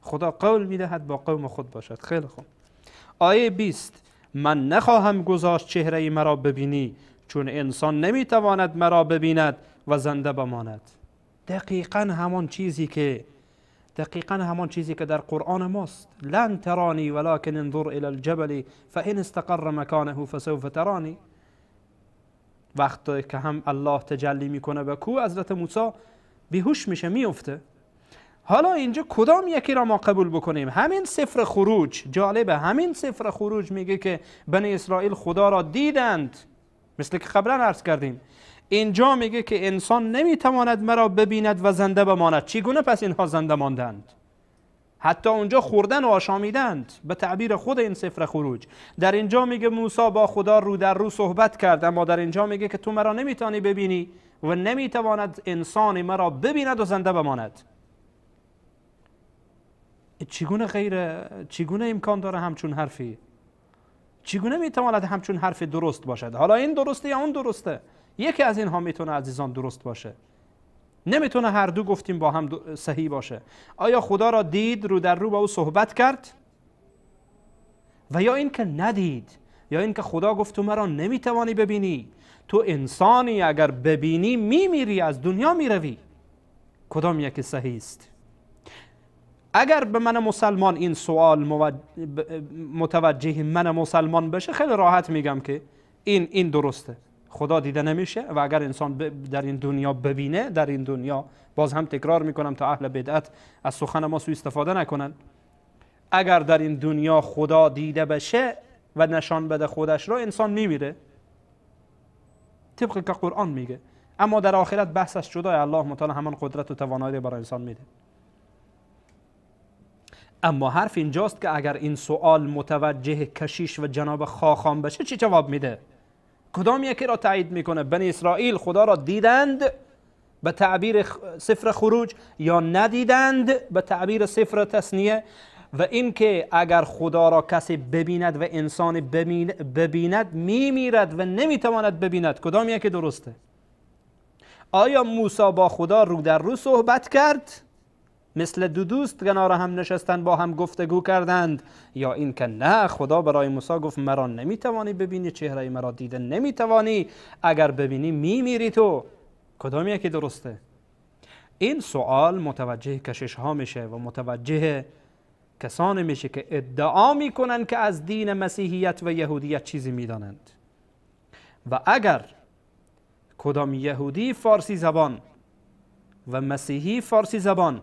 خدا قول میدهد با قوم خود باشد. خیلی خوب. آیه 20، من نخواهم گذاشت چهره مرا ببینی چون انسان نمیتواند مرا ببیند و زنده بماند. دقیقا همان چیزی که، دقیقا همان چیزی که در قرآن ماست. لن ترانی ولکن انظر الى الجبل فإن استقر مکانه فسوف ترانی. وقتی که هم الله تجلی میکنه به کوه، حضرت موسی بیهوش میشه، میفته. حالا اینجا کدام یکی را ما قبول بکنیم؟ همین سفر خروج، جالبه، همین سفر خروج میگه که بنی اسرائیل خدا را دیدند، مثل که قبلا عرض کردیم. اینجا میگه که انسان نمیتواند مرا ببیند و زنده بماند. چگونه پس اینها زنده ماندند؟ حتی اونجا خوردن و آشامیدند به تعبیر خود این سفر خروج. در اینجا میگه موسی با خدا رو در رو صحبت کرد، اما در اینجا میگه که تو مرا نمیتونی ببینی و نمیتواند انسان مرا ببیند و زنده بماند. چگونه غیر، چگونه امکان داره همچون حرفی؟ چگونه میتواند همچون حرف درست باشد؟ حالا این درسته یا اون درسته؟ یکی از اینها میتونه عزیزان درست باشه، نمیتونه هر دو گفتیم با هم صحیح باشه. آیا خدا را دید، رو در رو با او صحبت کرد، و یا اینکه ندید، یا اینکه خدا گفت تو مرا نمیتوانی ببینی، تو انسانی، اگر ببینی میمیری، از دنیا میروی. کدام یکی صحیح است؟ اگر به من مسلمان این سوال متوجه من مسلمان بشه، خیلی راحت میگم که این درسته. خدا دیده نمیشه و اگر انسان در این دنیا ببینه، در این دنیا، باز هم تکرار میکنم تا اهل بدعت از سخن ما سوء استفاده نکنن، اگر در این دنیا خدا دیده بشه و نشان بده خودش را، انسان میمیره طبق که قرآن میگه. اما در آخرت بحثش جدای، الله متعال همان قدرت و توانایی برای انسان میده. اما حرف اینجاست که اگر این سوال متوجه کشیش و جناب خاخام بشه چی جواب میده؟ کدام یکی را تایید میکنه؟ بنی اسرائیل خدا را دیدند به تعبیر سفر خروج یا ندیدند به تعبیر سفر تثنیه؟ و اینکه اگر خدا را کسی ببیند و انسان ببیند میمیرد و نمیتواند ببیند، کدام یکی درسته؟ آیا موسی با خدا رو در رو صحبت کرد مثل دو دوست کنار هم نشستن با هم گفتگو کردند، یا اینکه نه، خدا برای موسی گفت مرا نمیتوانی ببینی، چهره مرا دیده نمیتوانی، اگر ببینی میمیری تو؟ کدام یکی درسته؟ این سوال متوجه کشش ها میشه و متوجه کسانی میشه که ادعا میکنن که از دین مسیحیت و یهودیت چیزی میدانند. و اگر کدام یهودی فارسی زبان و مسیحی فارسی زبان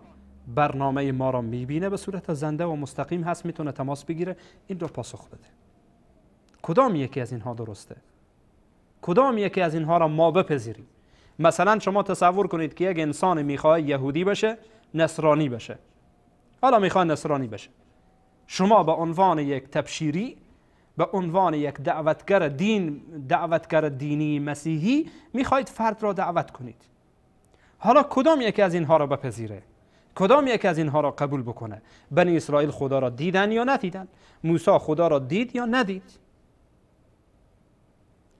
برنامه ما را میبینه به صورت زنده و مستقیم هست، میتونه تماس بگیره، این رو پاسخ بده. کدام یکی از اینها درسته؟ کدام یکی از اینها را ما بپذیریم؟ مثلا شما تصور کنید که یک انسان میخواد یهودی بشه، نصرانی بشه، حالا میخواد نصرانی بشه. شما به عنوان یک تبشیری، به عنوان یک دعوتگر دین، دعوتگر دینی مسیحی، میخواید فرد را دعوت کنید. حالا کدام یکی از اینها را بپذیره؟ کدام یکی از اینها را قبول بکنه؟ بنی اسرائیل خدا را دیدن یا ندیدن؟ موسی خدا را دید یا ندید؟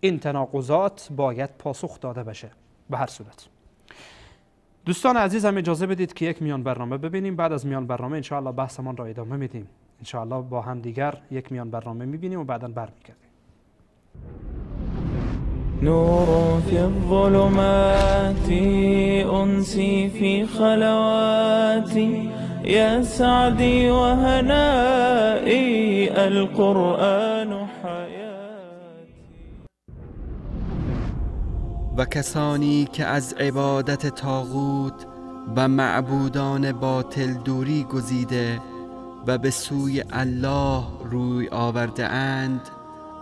این تناقضات باید پاسخ داده بشه به هر صورت. دوستان عزیزم اجازه بدید که یک میان برنامه ببینیم، بعد از میان برنامه انشاءالله بحثمان را ادامه میدیم. انشاءالله با هم دیگر یک میان برنامه میبینیم و بعدا برمیگردیم. نور في الظلمات أنسي في خلواتي يا سعدي وهنائي القرآن حياتي. و کسانی که از عبادت طاغوت و معبودان باطل دوری گزیده و به سوی الله روی آورده اند،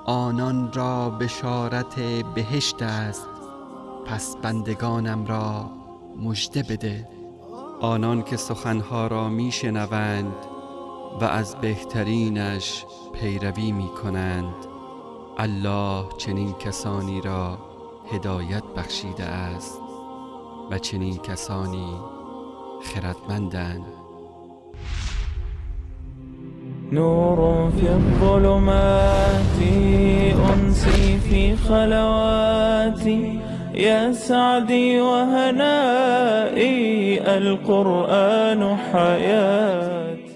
آنان را بشارت بهشت است، پس بندگانم را مژده بده. آنان که سخنها را میشنوند و از بهترینش پیروی میکنند، الله چنین کسانی را هدایت بخشیده است و چنین کسانی خردمندند. نور في الظلمات أنسي في خلواتي يا سعدي وهنائي القرآن حياتي.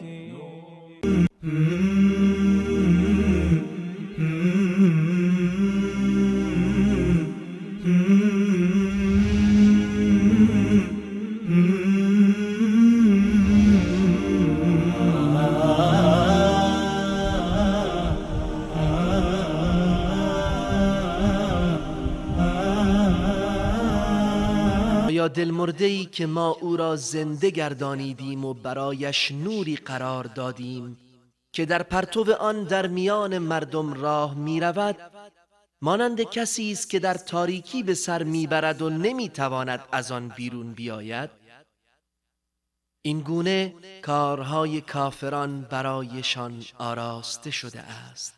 دلمرده‌ای که ما او را زنده گردانیدیم و برایش نوری قرار دادیم که در پرتو آن در میان مردم راه می‌رود، مانند کسی است که در تاریکی به سر میبرد و نمیتواند از آن بیرون بیاید. این گونه کارهای کافران برایشان آراسته شده است.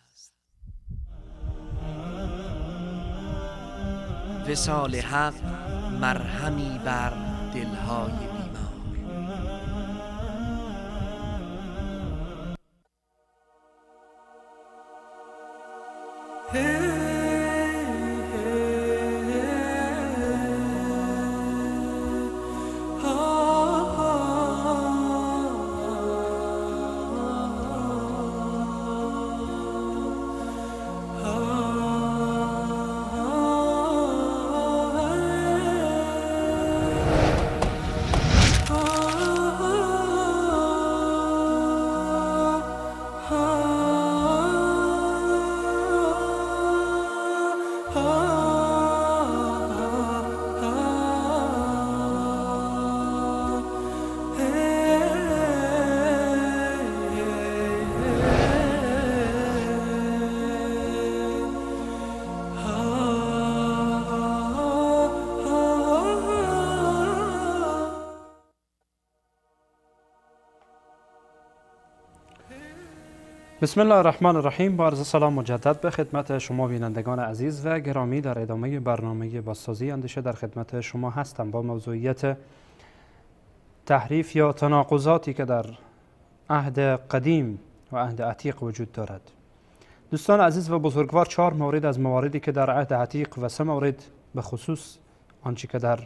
وصال حق مرهمی بر دلهای بیمار. بسم الله الرحمن الرحیم. با عرض سلام مجدد به خدمت شما بینندگان عزیز و گرامی در ادامه برنامه بازسازی اندیشه در خدمت شما هستم با موضوعیت تحریف یا تناقضاتی که در عهد قدیم و عهد عتیق وجود دارد. دوستان عزیز و بزرگوار، 4 مورد از مواردی که در عهد عتیق و 3 مورد به خصوص آنچه که در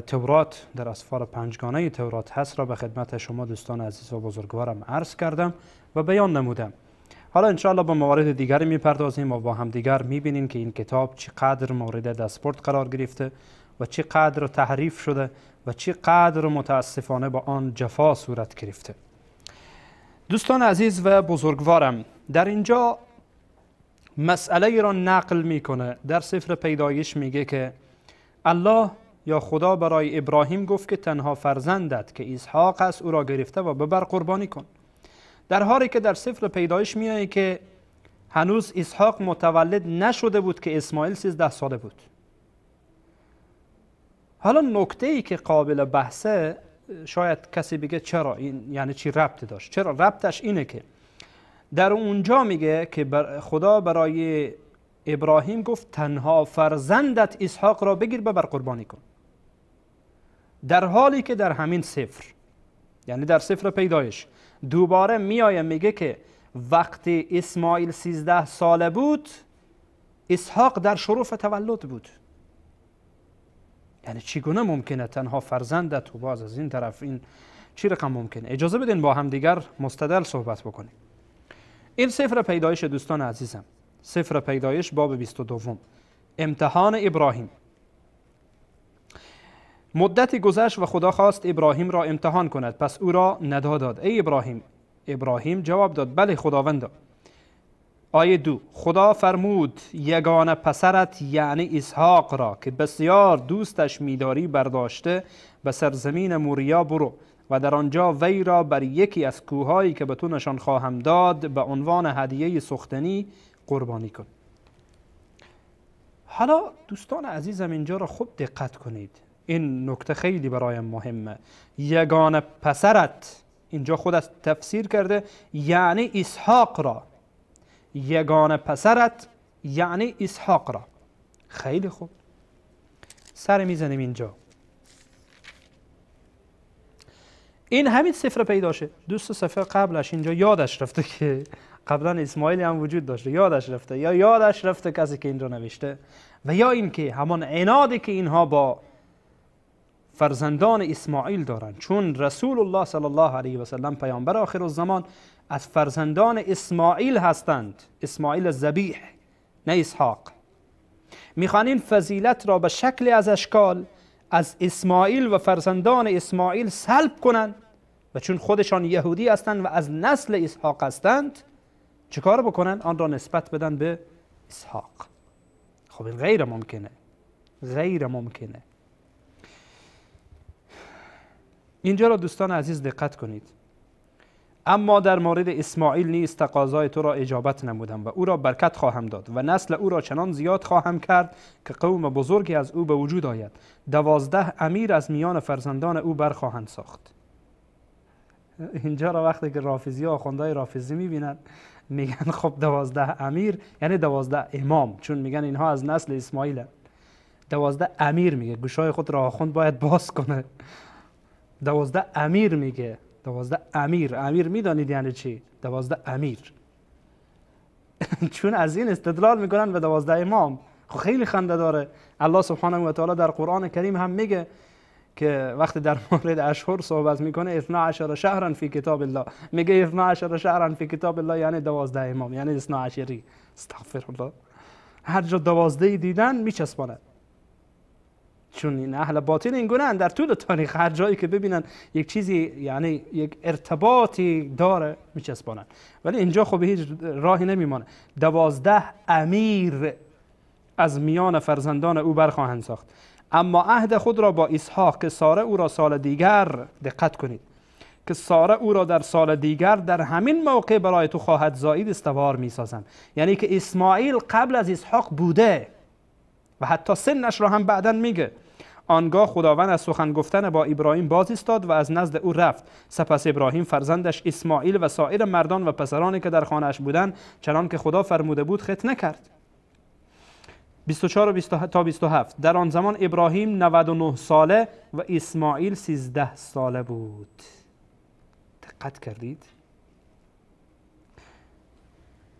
تورات در اسفار پنجگانه تورات هست را به خدمت شما دوستان عزیز و بزرگوارم عرض کردم و بیان نمودم. حالا انشاءالله با موارد دیگری میپردازیم و با هم دیگر میبینیم که این کتاب چقدر مورد دستبرد قرار گرفته و چقدر تحریف شده و چقدر متاسفانه با آن جفا صورت گرفته. دوستان عزیز و بزرگوارم، در اینجا مسئله را نقل میکنه. در سفر پیدایش میگه که الله یا خدا برای ابراهیم گفت که تنها فرزندت که اسحاق است او را گرفته و ببر قربانی کن، در حالی که در سفر پیدایش میآید که هنوز اسحاق متولد نشده بود که اسماعیل 13 ساله بود. حالا نکته ای که قابل بحثه، شاید کسی بگه چرا این، یعنی چی ربط داشت؟ چرا ربطش اینه که در اونجا میگه که خدا برای ابراهیم گفت تنها فرزندت اسحاق را بگیر ببر قربانی کن، در حالی که در همین سفر، یعنی در سفر پیدایش دوباره میآید میگه که وقتی اسماعیل 13 ساله بود اسحاق در شرف تولد بود. یعنی چگونه ممکنه تنها فرزندت و باز از این طرف این چی رقم ممکنه؟ اجازه بدین با هم دیگر مستدل صحبت بکنیم. این سفر پیدایش دوستان عزیزم، سفر پیدایش باب 22، امتحان ابراهیم. مدتی گذشت و خدا خواست ابراهیم را امتحان کند، پس او را ندا داد: ای ابراهیم. ابراهیم جواب داد: بله خداوندا. آیه 2، خدا فرمود یگانه پسرت یعنی اسحاق را که بسیار دوستش می‌داری برداشته به سرزمین موریا برو و در آنجا وی را بر یکی از کوههایی که به تو نشان خواهم داد به عنوان هدیه سوختنی قربانی کن. حالا دوستان عزیزم اینجا را خوب دقت کنید، این نکته خیلی برایم مهمه. یگانه پسرت اینجا خود از تفسیر کرده یعنی اسحاق را. یگانه پسرت یعنی اسحاق را. خیلی خوب، سر میزنیم اینجا. این همین سفر پیداشه، دوست سفر قبلش اینجا یادش رفته که قبلا اسماعیل هم وجود داشته، یادش رفته، یا یادش رفته کسی که اینجا نوشته، و یا اینکه همان عنادی که اینها با فرزندان اسماعیل دارند، چون رسول الله صلی الله علیه و سلم پیامبر آخر الزمان از فرزندان اسماعیل هستند، اسماعیل ذبیح نه اسحاق. میخوان این فضیلت را به شکل از اشکال از اسماعیل و فرزندان اسماعیل سلب کنند و چون خودشان یهودی هستند و از نسل اسحاق هستند چیکار بکنن؟ آن را نسبت بدن به اسحاق. خب این غیر ممکنه، غیر ممکنه. اینجا را دوستان عزیز دقت کنید. اما در مورد اسماعیل نیز تقاضای تو را اجابت نمودم و او را برکت خواهم داد و نسل او را چنان زیاد خواهم کرد که قوم بزرگی از او به وجود آید. 12 امیر از میان فرزندان او برخواهند ساخت. اینجا را وقتی که رافضی ها آخوندهای رافضی میبینن میگن خب 12 امیر یعنی 12 امام، چون میگن اینها از نسل اسماعیل. 12 امیر میگه، گوشای خود را آخوند باید باز کنه. 12 امیر میگه، 12 امیر. امیر میدانید یعنی چی؟ 12 امیر. چون از این استدلال میکنن به 12 امام. خب خیلی خنده داره. الله سبحانه و تعالی در قرآن کریم هم میگه که وقتی در مورد اشهر صحبت میکنه 12 شهرا فی کتاب الله، میگه 12 شهرا فی کتاب الله یعنی 12 امام، یعنی 12. استغفر الله. هر جا 12 دیدن میچسباند، چون این اهل باطل این گونه در طول تاریخ هر جایی که ببینن یک چیزی یعنی یک ارتباطی داره میچسبانن. ولی اینجا خب هیچ راهی نمیمانه. 12 امیر از میان فرزندان او برخواهند ساخت. اما عهد خود را با اسحاق که ساره او را سال دیگر، دقت کنید، که ساره او را در سال دیگر در همین موقع برای تو خواهد زایید استوار میسازم. یعنی که اسماعیل قبل از اسحاق بوده و حتی سنش را هم بعدا میگه. آنگاه خداوند از سخن گفتن با ابراهیم باز ایستاد و از نزد او رفت. سپس ابراهیم فرزندش اسماعیل و سایر مردان و پسرانی که در خانه‌اش بودند چنان که خدا فرموده بود ختنه کرد. 24 تا 27. در آن زمان ابراهیم 99 ساله و اسماعیل 13 ساله بود. دقت کردید؟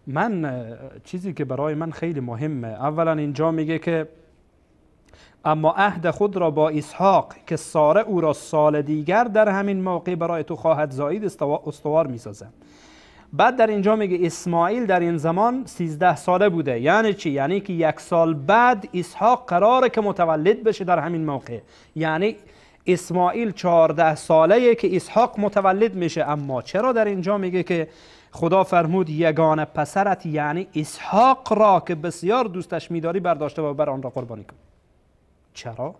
من چیزی که برای من خیلی مهمه، اولا اینجا میگه که اما عهد خود را با اسحاق که ساره او را سال دیگر در همین موقع برای تو خواهد زایید استوار میسازم. بعد در اینجا میگه اسماعیل در این زمان 13 ساله بوده. یعنی چی؟ یعنی که یک سال بعد اسحاق قراره که متولد بشه در همین موقع. یعنی اسماعیل 14 ساله که اسحاق متولد میشه. اما چرا در اینجا میگه که خدا فرمود یگانه پسرت یعنی اسحاق را که بسیار دوستش میداری برداشته و بر آن را قربانی کن؟ چرا؟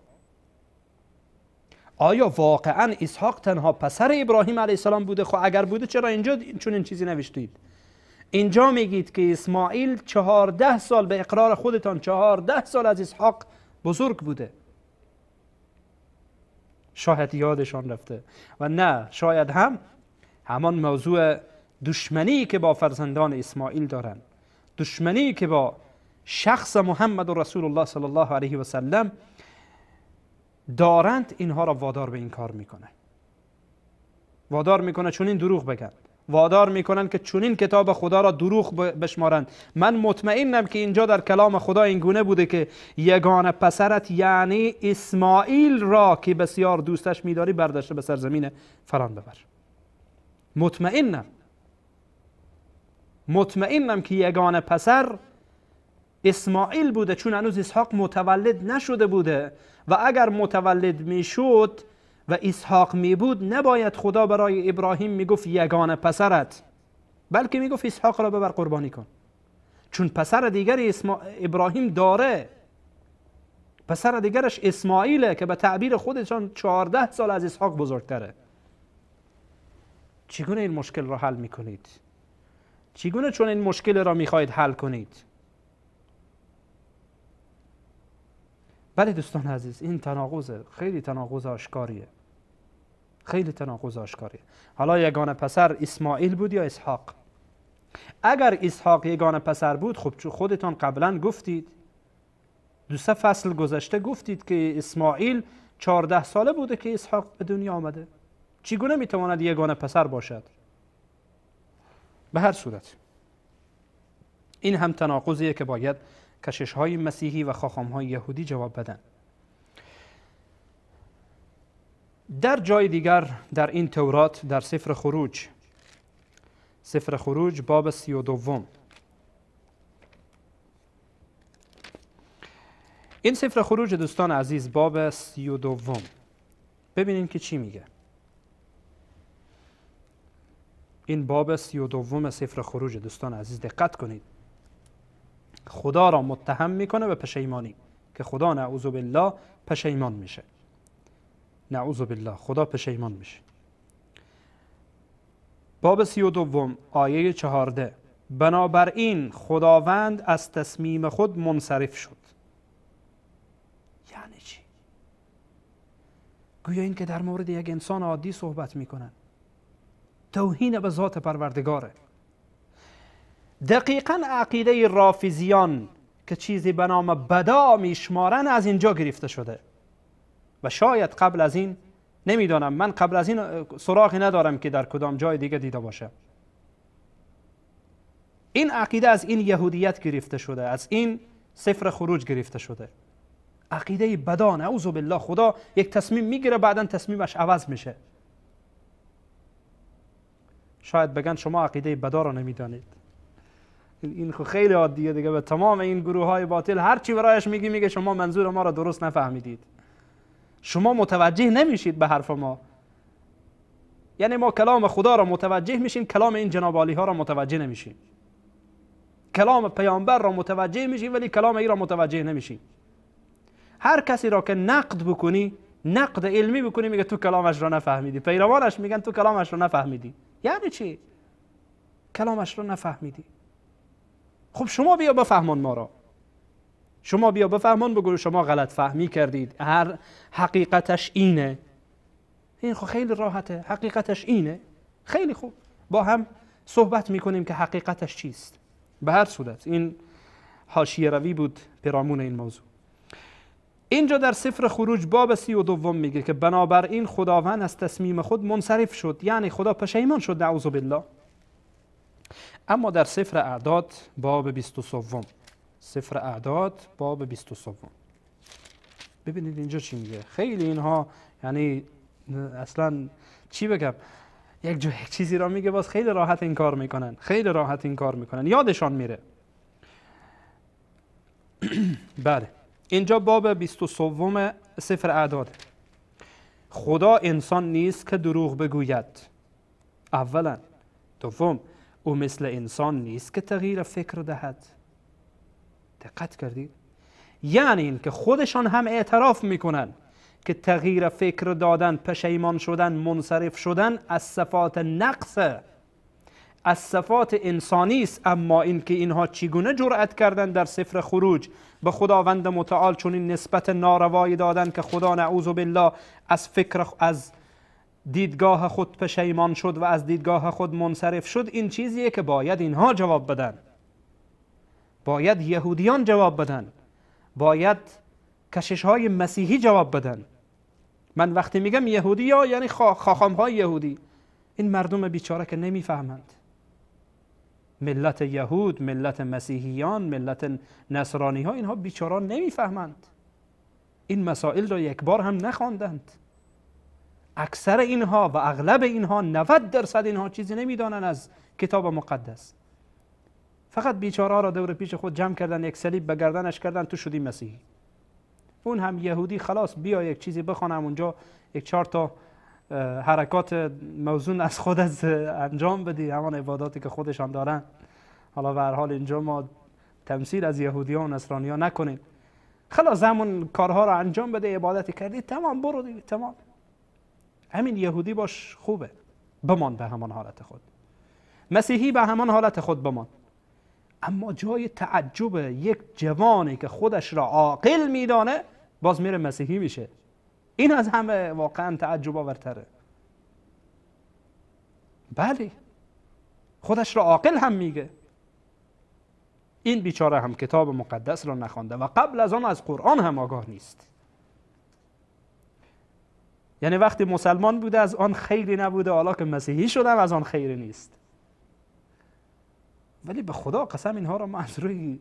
آیا واقعا اسحاق تنها پسر ابراهیم علیه السلام بوده؟ خب اگر بوده چرا اینجا چون این چیزی نوشتید؟ اینجا میگید که اسماعیل 14 سال، به اقرار خودتان 14 سال از اسحاق بزرگ بوده. شاید یادشان رفته و نه، شاید هم همان موضوع دشمنی که با فرزندان اسماعیل دارند، دشمنی که با شخص محمد رسول الله صلی الله علیه و سلم دارند، اینها را وادار به این کار میکنه. وادار میکنه چون این دروغ بگن، وادار میکنن که چنین کتاب خدا را دروغ بشمارند. من مطمئنم که اینجا در کلام خدا این گونه بوده که یگانه پسرت یعنی اسماعیل را که بسیار دوستش میداری برداشته به سرزمین فلان ببر. مطمئنم که یگانه پسر اسماعیل بوده، چون هنوز اسحاق متولد نشده بوده و اگر متولد میشد و اسحاق می بود نباید خدا برای ابراهیم میگفت یگانه پسرت، بلکه میگفت اسحاق را ببر قربانی کن، چون پسر دیگر ابراهیم داره، پسر دیگرش اسماعیله که به تعبیر خودشان 14 سال از اسحاق بزرگتره. چگونه این مشکل را حل میکنید؟ چگونه چون این مشکل را میخواهید حل کنید؟ بله دوستان عزیز، این تناقض، خیلی تناقض آشکاریه، خیلی تناقض آشکاریه. حالا یگانه پسر اسماعیل بود یا اسحاق؟ اگر اسحاق یگانه پسر بود، خب چون خودتان قبلا گفتید، دو سه فصل گذشته گفتید که اسماعیل 14 ساله بوده که اسحاق به دنیا آمده، چگونه میتواند یگانه پسر باشد؟ به هر صورت این هم تناقضیه که باید کشش های مسیحی و خاخام های یهودی جواب بدن. در جای دیگر در این تورات، در سفر خروج، سفر خروج باب 32، این سفر خروج دوستان عزیز باب 32، ببینیم که چی میگه. این باب 32 سفر خروج دوستان عزیز دقت کنید. خدا را متهم میکنه به پشیمانی، که خدا نعوذ بالله پشیمان میشه. نعوذ بالله خدا پشیمان میشه. باب 32 آیه 14، بنابراین خداوند از تصمیم خود منصرف شد. یعنی چی؟ گویا این که در مورد یک انسان عادی صحبت میکنن، توهین به ذات پروردگاره. دقیقا عقیده رافضیان که چیزی به نام بدا میشمارن از اینجا گرفته شده و شاید قبل از این، نمیدانم، من قبل از این سراغی ندارم که در کدام جای دیگه دیده باشه. این عقیده از این یهودیت گرفته شده، از این سفر خروج گرفته شده. عقیده بدا، نعوذ بالله، خدا یک تصمیم میگیره بعدا تصمیمش عوض میشه. شاید بگن شما عقیده بدا را نمیدانید. این خیلی عادیه دیگه، به تمام این گروه های باطل هر چی برایش میگی میگه شما منظور ما را درست نفهمیدید، شما متوجه نمیشید به حرف ما. یعنی ما کلام خدا را متوجه میشیم، کلام این جناب عالی ها را متوجه نمیشیم. کلام پیامبر را متوجه میشیم ولی کلام ای را متوجه نمیشیم. هر کسی را که نقد بکنی، نقد علمی بکنی، میگه تو کلامش را نفهمیدی. پیروانش میگن تو کلامش را نفهمیدی. یعنی چی؟ کلامش را نفهمیدی. خب شما بیا بفهمان ما را. شما بیا بفهمان بگو شما غلط فهمی کردید، هر حقیقتش اینه. این خب خیلی راحته، حقیقتش اینه. خیلی خوب، با هم صحبت میکنیم که حقیقتش چیست. به هر صورت این حاشیه روی بود پیرامون این موضوع. اینجا در سفر خروج باب 32 میگه که بنابراین خداوند از تصمیم خود منصرف شد، یعنی خدا پشیمان شد، نعوذ بالله. اما در سفر اعداد باب 23، سفر اعداد باب 23، ببینید اینجا چی میگه. خیلی اینها یعنی اصلا چی بگم، یک جای یک چیزی را میگه باز خیلی راحت این کار میکنن، خیلی راحت این کار میکنن، یادشان میره. بله، اینجا باب 23 سفر اعداد. خدا انسان نیست که دروغ بگوید، اولا. دوم، او مثل انسان نیست که تغییر فکر دهد. دقت کردید؟ یعنی این که خودشان هم اعتراف میکنن که تغییر فکر دادن، پشیمان شدن، منصرف شدن از صفات نقص، از صفات انسانی است. اما اینکه اینها چگونه جرأت کردن در سفر خروج به خداوند متعال چنین نسبت ناروایی دادن که خدا نعوذ بالله از فکر، از دیدگاه خود پشیمان شد و از دیدگاه خود منصرف شد، این چیزیه که باید اینها جواب بدن، باید یهودیان جواب بدن، باید کشش های مسیحی جواب بدن. من وقتی میگم یهودی ها یعنی خاخام های یهودی، این مردم بیچاره که نمیفهمند. ملت یهود، ملت مسیحیان، ملت نصرانی ها، اینها بیچاران نمیفهمند. این مسائل را یک بار هم نخواندند. اکثر اینها و اغلب اینها، 90% اینها چیزی نمیدانند از کتاب مقدس. فقط بیچاره را دور پیش خود جمع کردن، یک صلیب به گردنش کردن، تو شدی مسیحی. اون هم یهودی، خلاص بیا یک چیزی بخوانم اونجا، یک 4 تا حرکات موزون از خود از انجام بدی، همان عباداتی که خودشان دارن. حالا به هر حال اینجا ما تمثیل از یهودیان و نصرانیان نکنیم. خلاص همون کارها را انجام بده، عبادتی کردی، تمام، برو دیگه، تمام. همین یهودی باش خوبه، بمان به همان حالت خود. مسیحی به همان حالت خود بمان. اما جای تعجب یک جوانی که خودش را عاقل میدانه باز میره مسیحی میشه. این از همه واقعا تعجب آورتره. بله، خودش را عاقل هم میگه. این بیچاره هم کتاب مقدس را نخوانده و قبل از آن از قرآن هم آگاه نیست. یعنی وقتی مسلمان بوده از آن خیری نبوده، حالا که مسیحی شدم از آن خیری نیست. ولی به خدا قسم اینها را ما از روی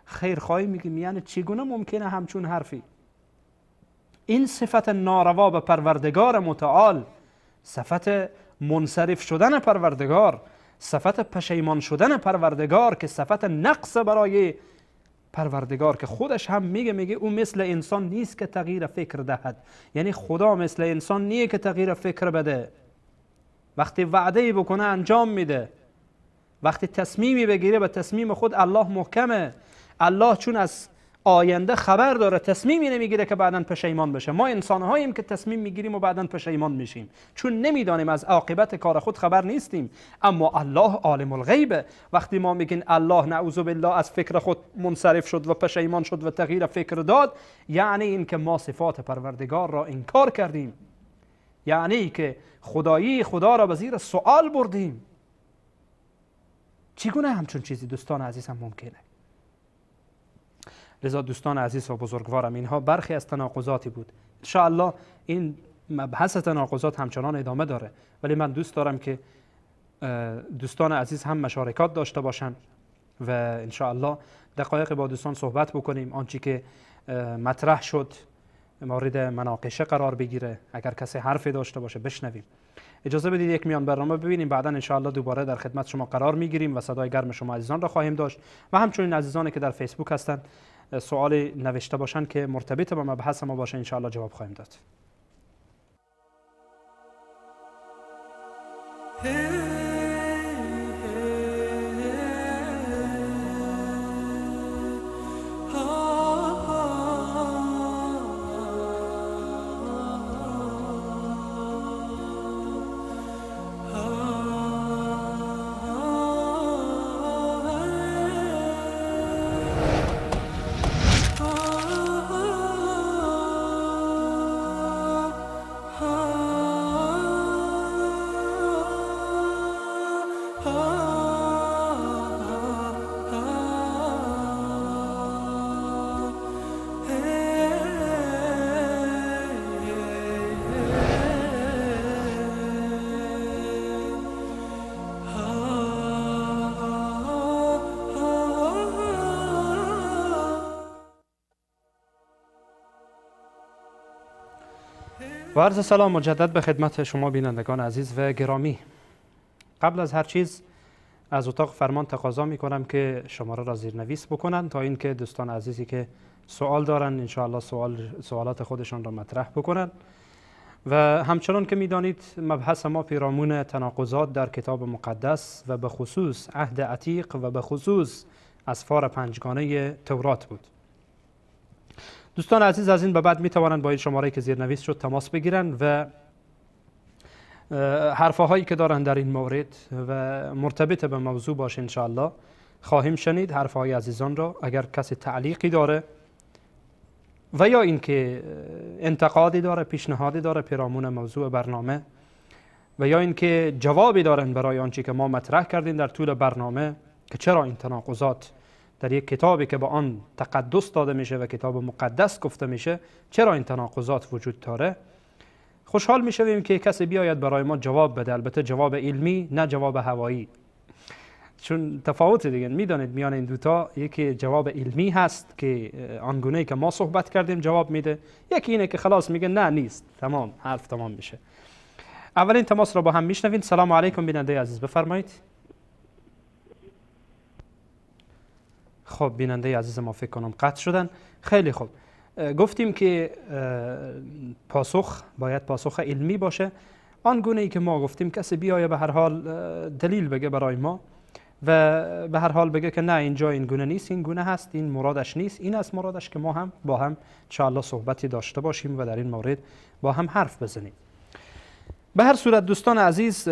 خیرخواهی میگیم. یعنی چگونه ممکنه همچون حرفی؟ این صفت ناروا به پروردگار متعال، صفت منصرف شدن پروردگار، صفت پشیمان شدن پروردگار که صفت نقص برای پروردگار که خودش هم میگه او مثل انسان نیست که تغییر فکر دهد. یعنی خدا مثل انسان نیه که تغییر فکر بده. وقتی وعده بکنه انجام میده، وقتی تصمیمی بگیره به تصمیم خود الله محکمه. الله چون از آینده خبر داره تصمیمی نمیگیره که بعداً پشیمان بشه. ما انسانهاییم که تصمیم میگیریم و بعداً پشیمان میشیم، چون نمیدانیم، از عاقبت کار خود خبر نیستیم. اما الله عالم الغیبه. وقتی ما میگین الله نعوذ بالله از فکر خود منصرف شد و پشیمان شد و تغییر فکر داد، یعنی این که ما صفات پروردگار را انکار کردیم، یعنی که خدایی خدا را به زیر سوال بردیم. چگونه همچون چیزی دوستان عزیز هم ممکنه؟ لذا دوستان عزیز و بزرگوارم، اینها برخی از تناقضاتی بود. انشاءالله این مبحث تناقضات همچنان ادامه داره، ولی من دوست دارم که دوستان عزیز هم مشارکات داشته باشن و انشاءالله دقایق با دوستان صحبت بکنیم. آنچه که مطرح شد مورد مناقشه قرار بگیره، اگر کسی حرفی داشته باشه بشنویم. اجازه بدید یک میان برنامه ببینیم، بعدا انشاءالله دوباره در خدمت شما قرار میگیریم و صدای گرم شما عزیزان را خواهیم داشت و همچنین عزیزانی که در فیسبوک هستند سوالی نوشته باشند که مرتبط با مبحث ما باشه انشاءالله جواب خواهیم داد. و عرض سلام مجدد به خدمت شما بینندگان عزیز و گرامی. قبل از هر چیز از اتاق فرمان تقاضا می کنم که شماره را زیرنویس بکنن تا اینکه دوستان عزیزی که سوال دارن انشاءالله سوالات خودشان را مطرح بکنن. و همچنان که میدانید مبحث ما پیرامون تناقضات در کتاب مقدس و به خصوص عهد عتیق و به خصوص اسفار پنجگانه تورات بود. دوستان عزیز از این به بعد می توانند با این شماره که زیرنویس شد تماس بگیرن و حرفهایی که دارن در این مورد و مرتبط به موضوع باشه انشاءالله خواهیم شنید حرفهای عزیزان را. اگر کسی تعلیقی داره و یا اینکه انتقادی داره، پیشنهادی داره پیرامون موضوع برنامه و یا اینکه جوابی دارن برای آنچه که ما مطرح کردیم در طول برنامه که چرا این تناقضات در یک کتابی که با آن تقدس داده میشه و کتاب مقدس گفته میشه چرا این تناقضات وجود داره، خوشحال میشویم که کسی بیاید برای ما جواب بده. البته جواب علمی، نه جواب هوایی، چون تفاوت دیگه میدانید میان این دوتا. یکی جواب علمی هست که آنگونه که ما صحبت کردیم جواب میده، یکی اینه که خلاص میگه نه نیست، تمام، حرف تمام میشه. اولین تماس را با هم میشنویم. سلام علیکم بیننده عزیز، بفرمایید. خب بیننده عزیز ما فکر کنم قطع شدن. خیلی خوب، گفتیم که پاسخ باید پاسخ علمی باشه، آنگونه ای که ما گفتیم کسی بیایه به هر حال دلیل بگه برای ما و به هر حال بگه که نه اینجا این گونه نیست، این گونه هست، این مرادش نیست، این است مرادش، که ما هم با هم انشاءالله صحبتی داشته باشیم و در این مورد با هم حرف بزنیم. به هر صورت دوستان عزیز،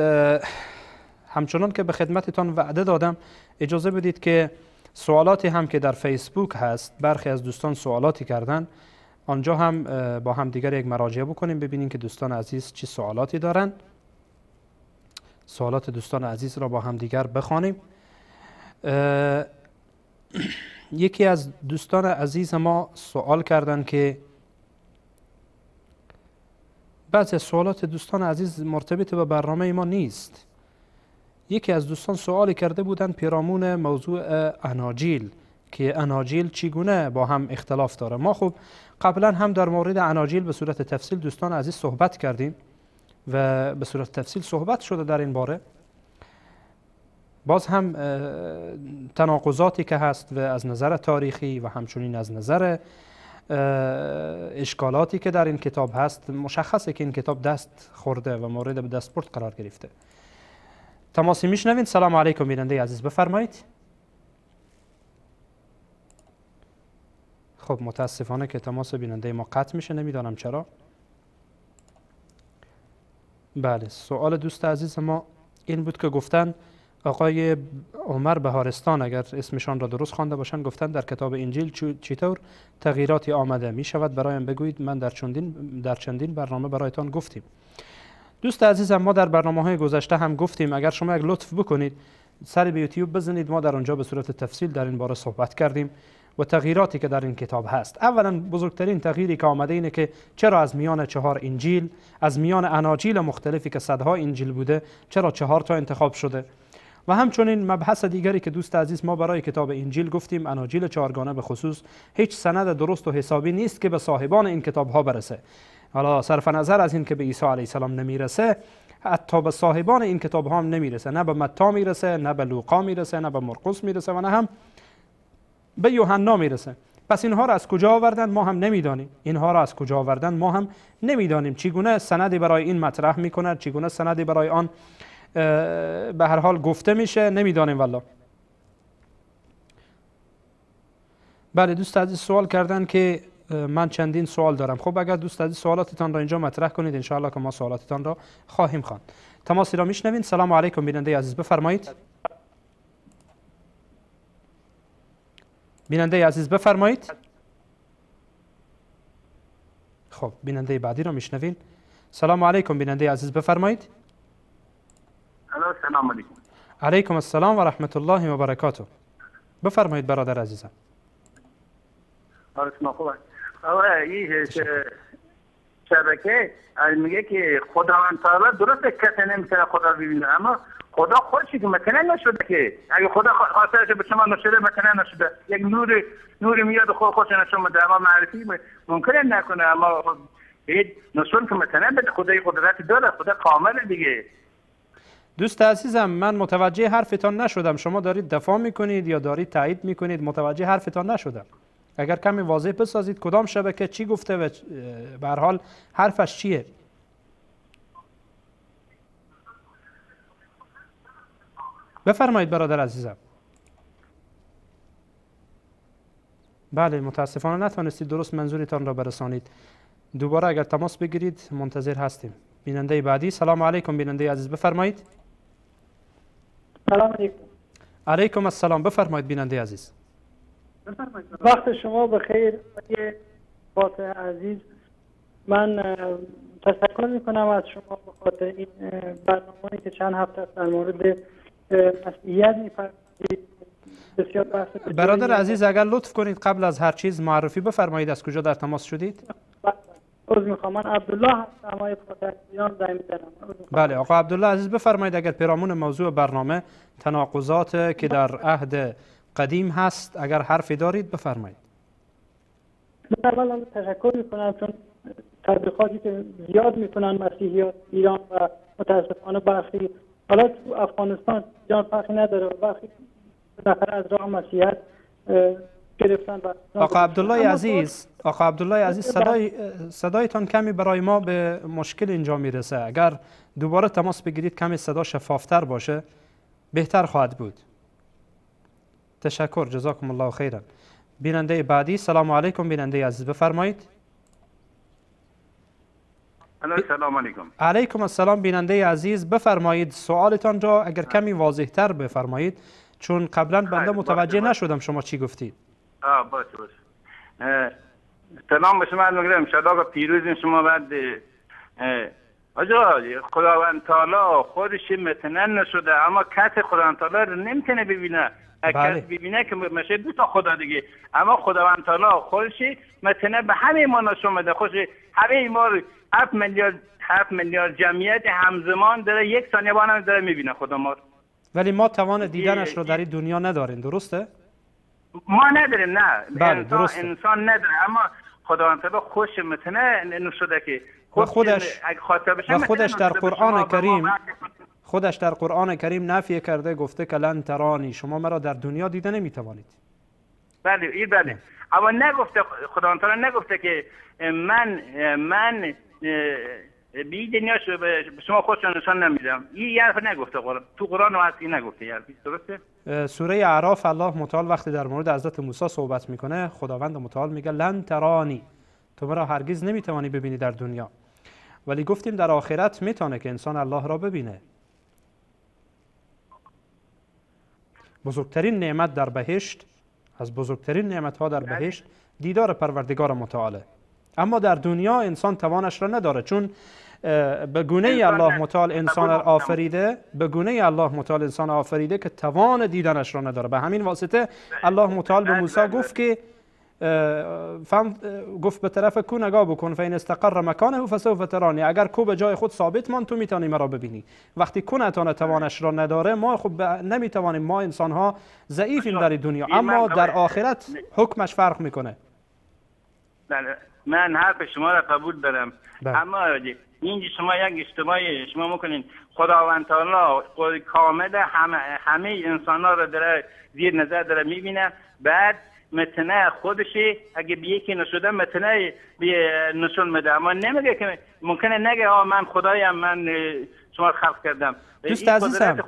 همچنان که به خدمتتان وعده دادم اجازه بدید که سوالاتی هم که در فیسبوک هست، برخی از دوستان سوالاتی کردن، آنجا هم با هم دیگر یک مراجعه بکنیم ببینیم که دوستان عزیز چی سوالاتی دارن. سوالات دوستان عزیز را با هم دیگر بخوانیم. یکی از دوستان عزیز ما سوال کردن که بعضی سوالات دوستان عزیز مرتبط به برنامه ما نیست. یکی از دوستان سوالی کرده بودن پیرامون موضوع اناجیل که اناجیل چگونه با هم اختلاف داره. ما خب قبلا هم در مورد اناجیل به صورت تفصیل دوستان عزیز صحبت کردیم و به صورت تفصیل صحبت شده در این باره. باز هم تناقضاتی که هست و از نظر تاریخی و همچنین از نظر اشکالاتی که در این کتاب هست مشخصه که این کتاب دست خورده و مورد به دستبرد قرار گرفته. تماسی میشنوین. سلام علیکم بیننده عزیز، بفرمایید. خب متاسفانه که تماس بیننده ما قطع میشه، نمیدانم چرا. بله، سوال دوست عزیز ما این بود که گفتن آقای عمر بهارستان، اگر اسمشان را درست خوانده باشن، گفتن در کتاب انجیل چطور تغییراتی آمده می شود برایم بگویید. من در چندین برنامه برایتان گفتیم. دوست عزیزم، ما در برنامه‌های گذشته هم گفتیم اگر شما یک لطف بکنید سر به یوتیوب بزنید، ما در آنجا به صورت تفصیل در این باره صحبت کردیم و تغییراتی که در این کتاب هست. اولا بزرگترین تغییری که آمده اینه که چرا از میان 4 انجیل، از میان اناجیل مختلفی که صدها انجیل بوده، چرا 4 تا انتخاب شده. و همچنین مبحث دیگری که دوست عزیز ما برای کتاب انجیل گفتیم، اناجیل چهارگانه به خصوص هیچ سند درست و حسابی نیست که به صاحبان این کتاب ها برسه. حالا صرف نظر از این که به عیسی علیه السلام نمیرسه، حتی به صاحبان این کتاب ها هم نمیرسه، نه به متی میرسه، نه به لوقا میرسه، نه به مرقس میرسه و نه هم به یوحنا میرسه. پس اینها را از کجا آوردن ما هم نمیدانیم. اینها را از کجا آوردن ما هم نمیدانیم. چگونه سندی برای این مطرح میکند، چگونه سندی برای آن به هر حال گفته میشه، نمیدانیم والله. بله دوست عزیز سوال کردن که من چندین سوال دارم. خب اگر دوست عزیز سوالاتتان را اینجا مطرح کنید انشاءالله که ما سوالاتتان را خواهیم خواند. تماسی را میشنوین. سلام علیکم بیننده عزیز، بفرمایید. بیننده عزیز بفرمایید. خب بیننده بعدی را میشنوین. سلام علیکم بیننده عزیز، بفرمایید. سلام علیکم. علیکم السلام و رحمت الله و برکاته. بفرمایید برادر عزیزم. آره خوبه. این شبکه میگه که خداوند تعالی درسته کسی نمیتونه خدا ببینه، اما خدا خودش که مثلا نشده که اگه خدا خاطرش به شما نشده مثلا نشده، یک نور میاد خود خودش نشون میده، اما معرفی ممکنه نکنه، اما نشون که مثلا بده. خدای قدرت داره، خدا کامل دیگه. دوست عزیزم من متوجه حرفتان نشدم. شما دارید دفاع میکنید یا دارید تایید میکنید؟ متوجه حرفتان نشدم. اگر کمی واضح بسازید کدام شبکه چی گفته و به هر حال حرفش چیه؟ بفرمایید برادر عزیزم. بله متاسفانه نتونستید درست منظورتان را برسانید. دوباره اگر تماس بگیرید منتظر هستیم. بیننده بعدی، سلام علیکم بیننده عزیز، بفرمایید. سلام علیکم. علیکم السلام، بفرمایید بیننده عزیز. بفرمایید. وقت شما بخیر آقای فاتح عزیز. من تشکر میکنم از شما به خاطر این برنامه‌ای که چند هفته است در مورد مسیحیت می‌فرمایید. بسیار بحث برادر عزیز اگر لطف کنید قبل از هر چیز معرفی بفرمایید از کجا در تماس شدید؟ عذر میخوام، من عبدالله هستم، آقای فاتح ایران زنگ می‌زنم. بله آقا عبدالله عزیز بفرمایید اگر پیرامون موضوع برنامه تناقضات که در عهد قدیم هست اگر حرفی دارید بفرمایید. من اولا تشکر میکنم چون تبلیغاتی که زیاد میکنن مسیحیات ایران و متاسفانه برخی حالا تو افغانستان ایران فرقی نداره و برخی نفر از راه مسیحیت گرفتن. آقا عبدالله عزیز، آقا عبدالله عزیز صدایتان کمی برای ما به مشکل اینجا میرسه. اگر دوباره تماس بگیرید کمی صدا شفافتر باشه بهتر خواهد بود. تشکر، جزاکم الله خیرا. بیننده بعدی، سلام علیکم بیننده عزیز، بفرمایید. سلام علیکم. علیکم السلام بیننده عزیز، بفرمایید سوالتان را اگر کمی واضح تر بفرمایید چون قبلا بنده متوجه نشدم شما چی گفتید. باشه باشه. سلام به شما میگم، ان شاء الله پیروز شما. بعد آجا خداوند تعالی خودش متنن نشده اما کس خداوند تعالی رو نمیتونه ببینه. اگر ببینه که میشه دو تا خدا دیگه، اما خداوند تعالی خودش متنه به همه ما نشون میده. خودش همه ما رو 7 میلیارد جمعیت همزمان داره یک ثانیه با هم داره میبینه خدا ما. ولی ما توان دیدنش رو در این دنیا نداریم، درسته؟ ما نداریم، نه. بله درسته. انسان نداره اما خداوند تعالی خوش متنه نشده که خودش در قرآن کریم، خودش در قرآن کریم نفی کرده، گفته که لن ترانی، شما مرا در دنیا دیده نمیتوانید. بله این بله، اما نگفته خداوند تعالی نگفته که من بی دنیا شما خودشون نشان نمیدم. این حرف نگفته قرآن، تو قرآن هست این نگفته حرف، درسته؟ سوره اعراف الله متعال وقتی در مورد حضرت موسی صحبت میکنه خداوند متعال میگه لن ترانی، تو مرا هرگز نمیتوانی ببینی در دنیا، ولی گفتیم در آخرت میتونه که انسان الله را ببینه. بزرگترین نعمت در بهشت، از بزرگترین نعمت ها در بهشت دیدار پروردگار متعاله، اما در دنیا انسان توانش را نداره، چون به گونه الله متعال انسان را آفریده، به گونه الله متعال انسان آفریده که توان دیدنش را نداره. به همین واسطه الله متعال به موسی گفت که گفت به طرف کو نگاه بکن، فین استقر مکانه فسوف ترانی، اگر کو به جای خود ثابت مان تو میتونی مرا ببینی. وقتی کو نتانه توانش را نداره، ما خب نمیتوانیم، ما انسان ها ضعیفیم در دنیا، اما در آخرت حکمش فرق میکنه. بله من حرف شما را قبول دارم، اما اینجا شما یک اشتباهی شما میکنین. خداوند تعالی کامل همه انسان ها را داره زیر نظر داره میبینه، بعد متنه خودشی اگه به یکی نشده متنه نشون میده، اما نمیگه که ممکنه نگه آ من خدایم، من شما رو خلق کردم. دوست عزیزم،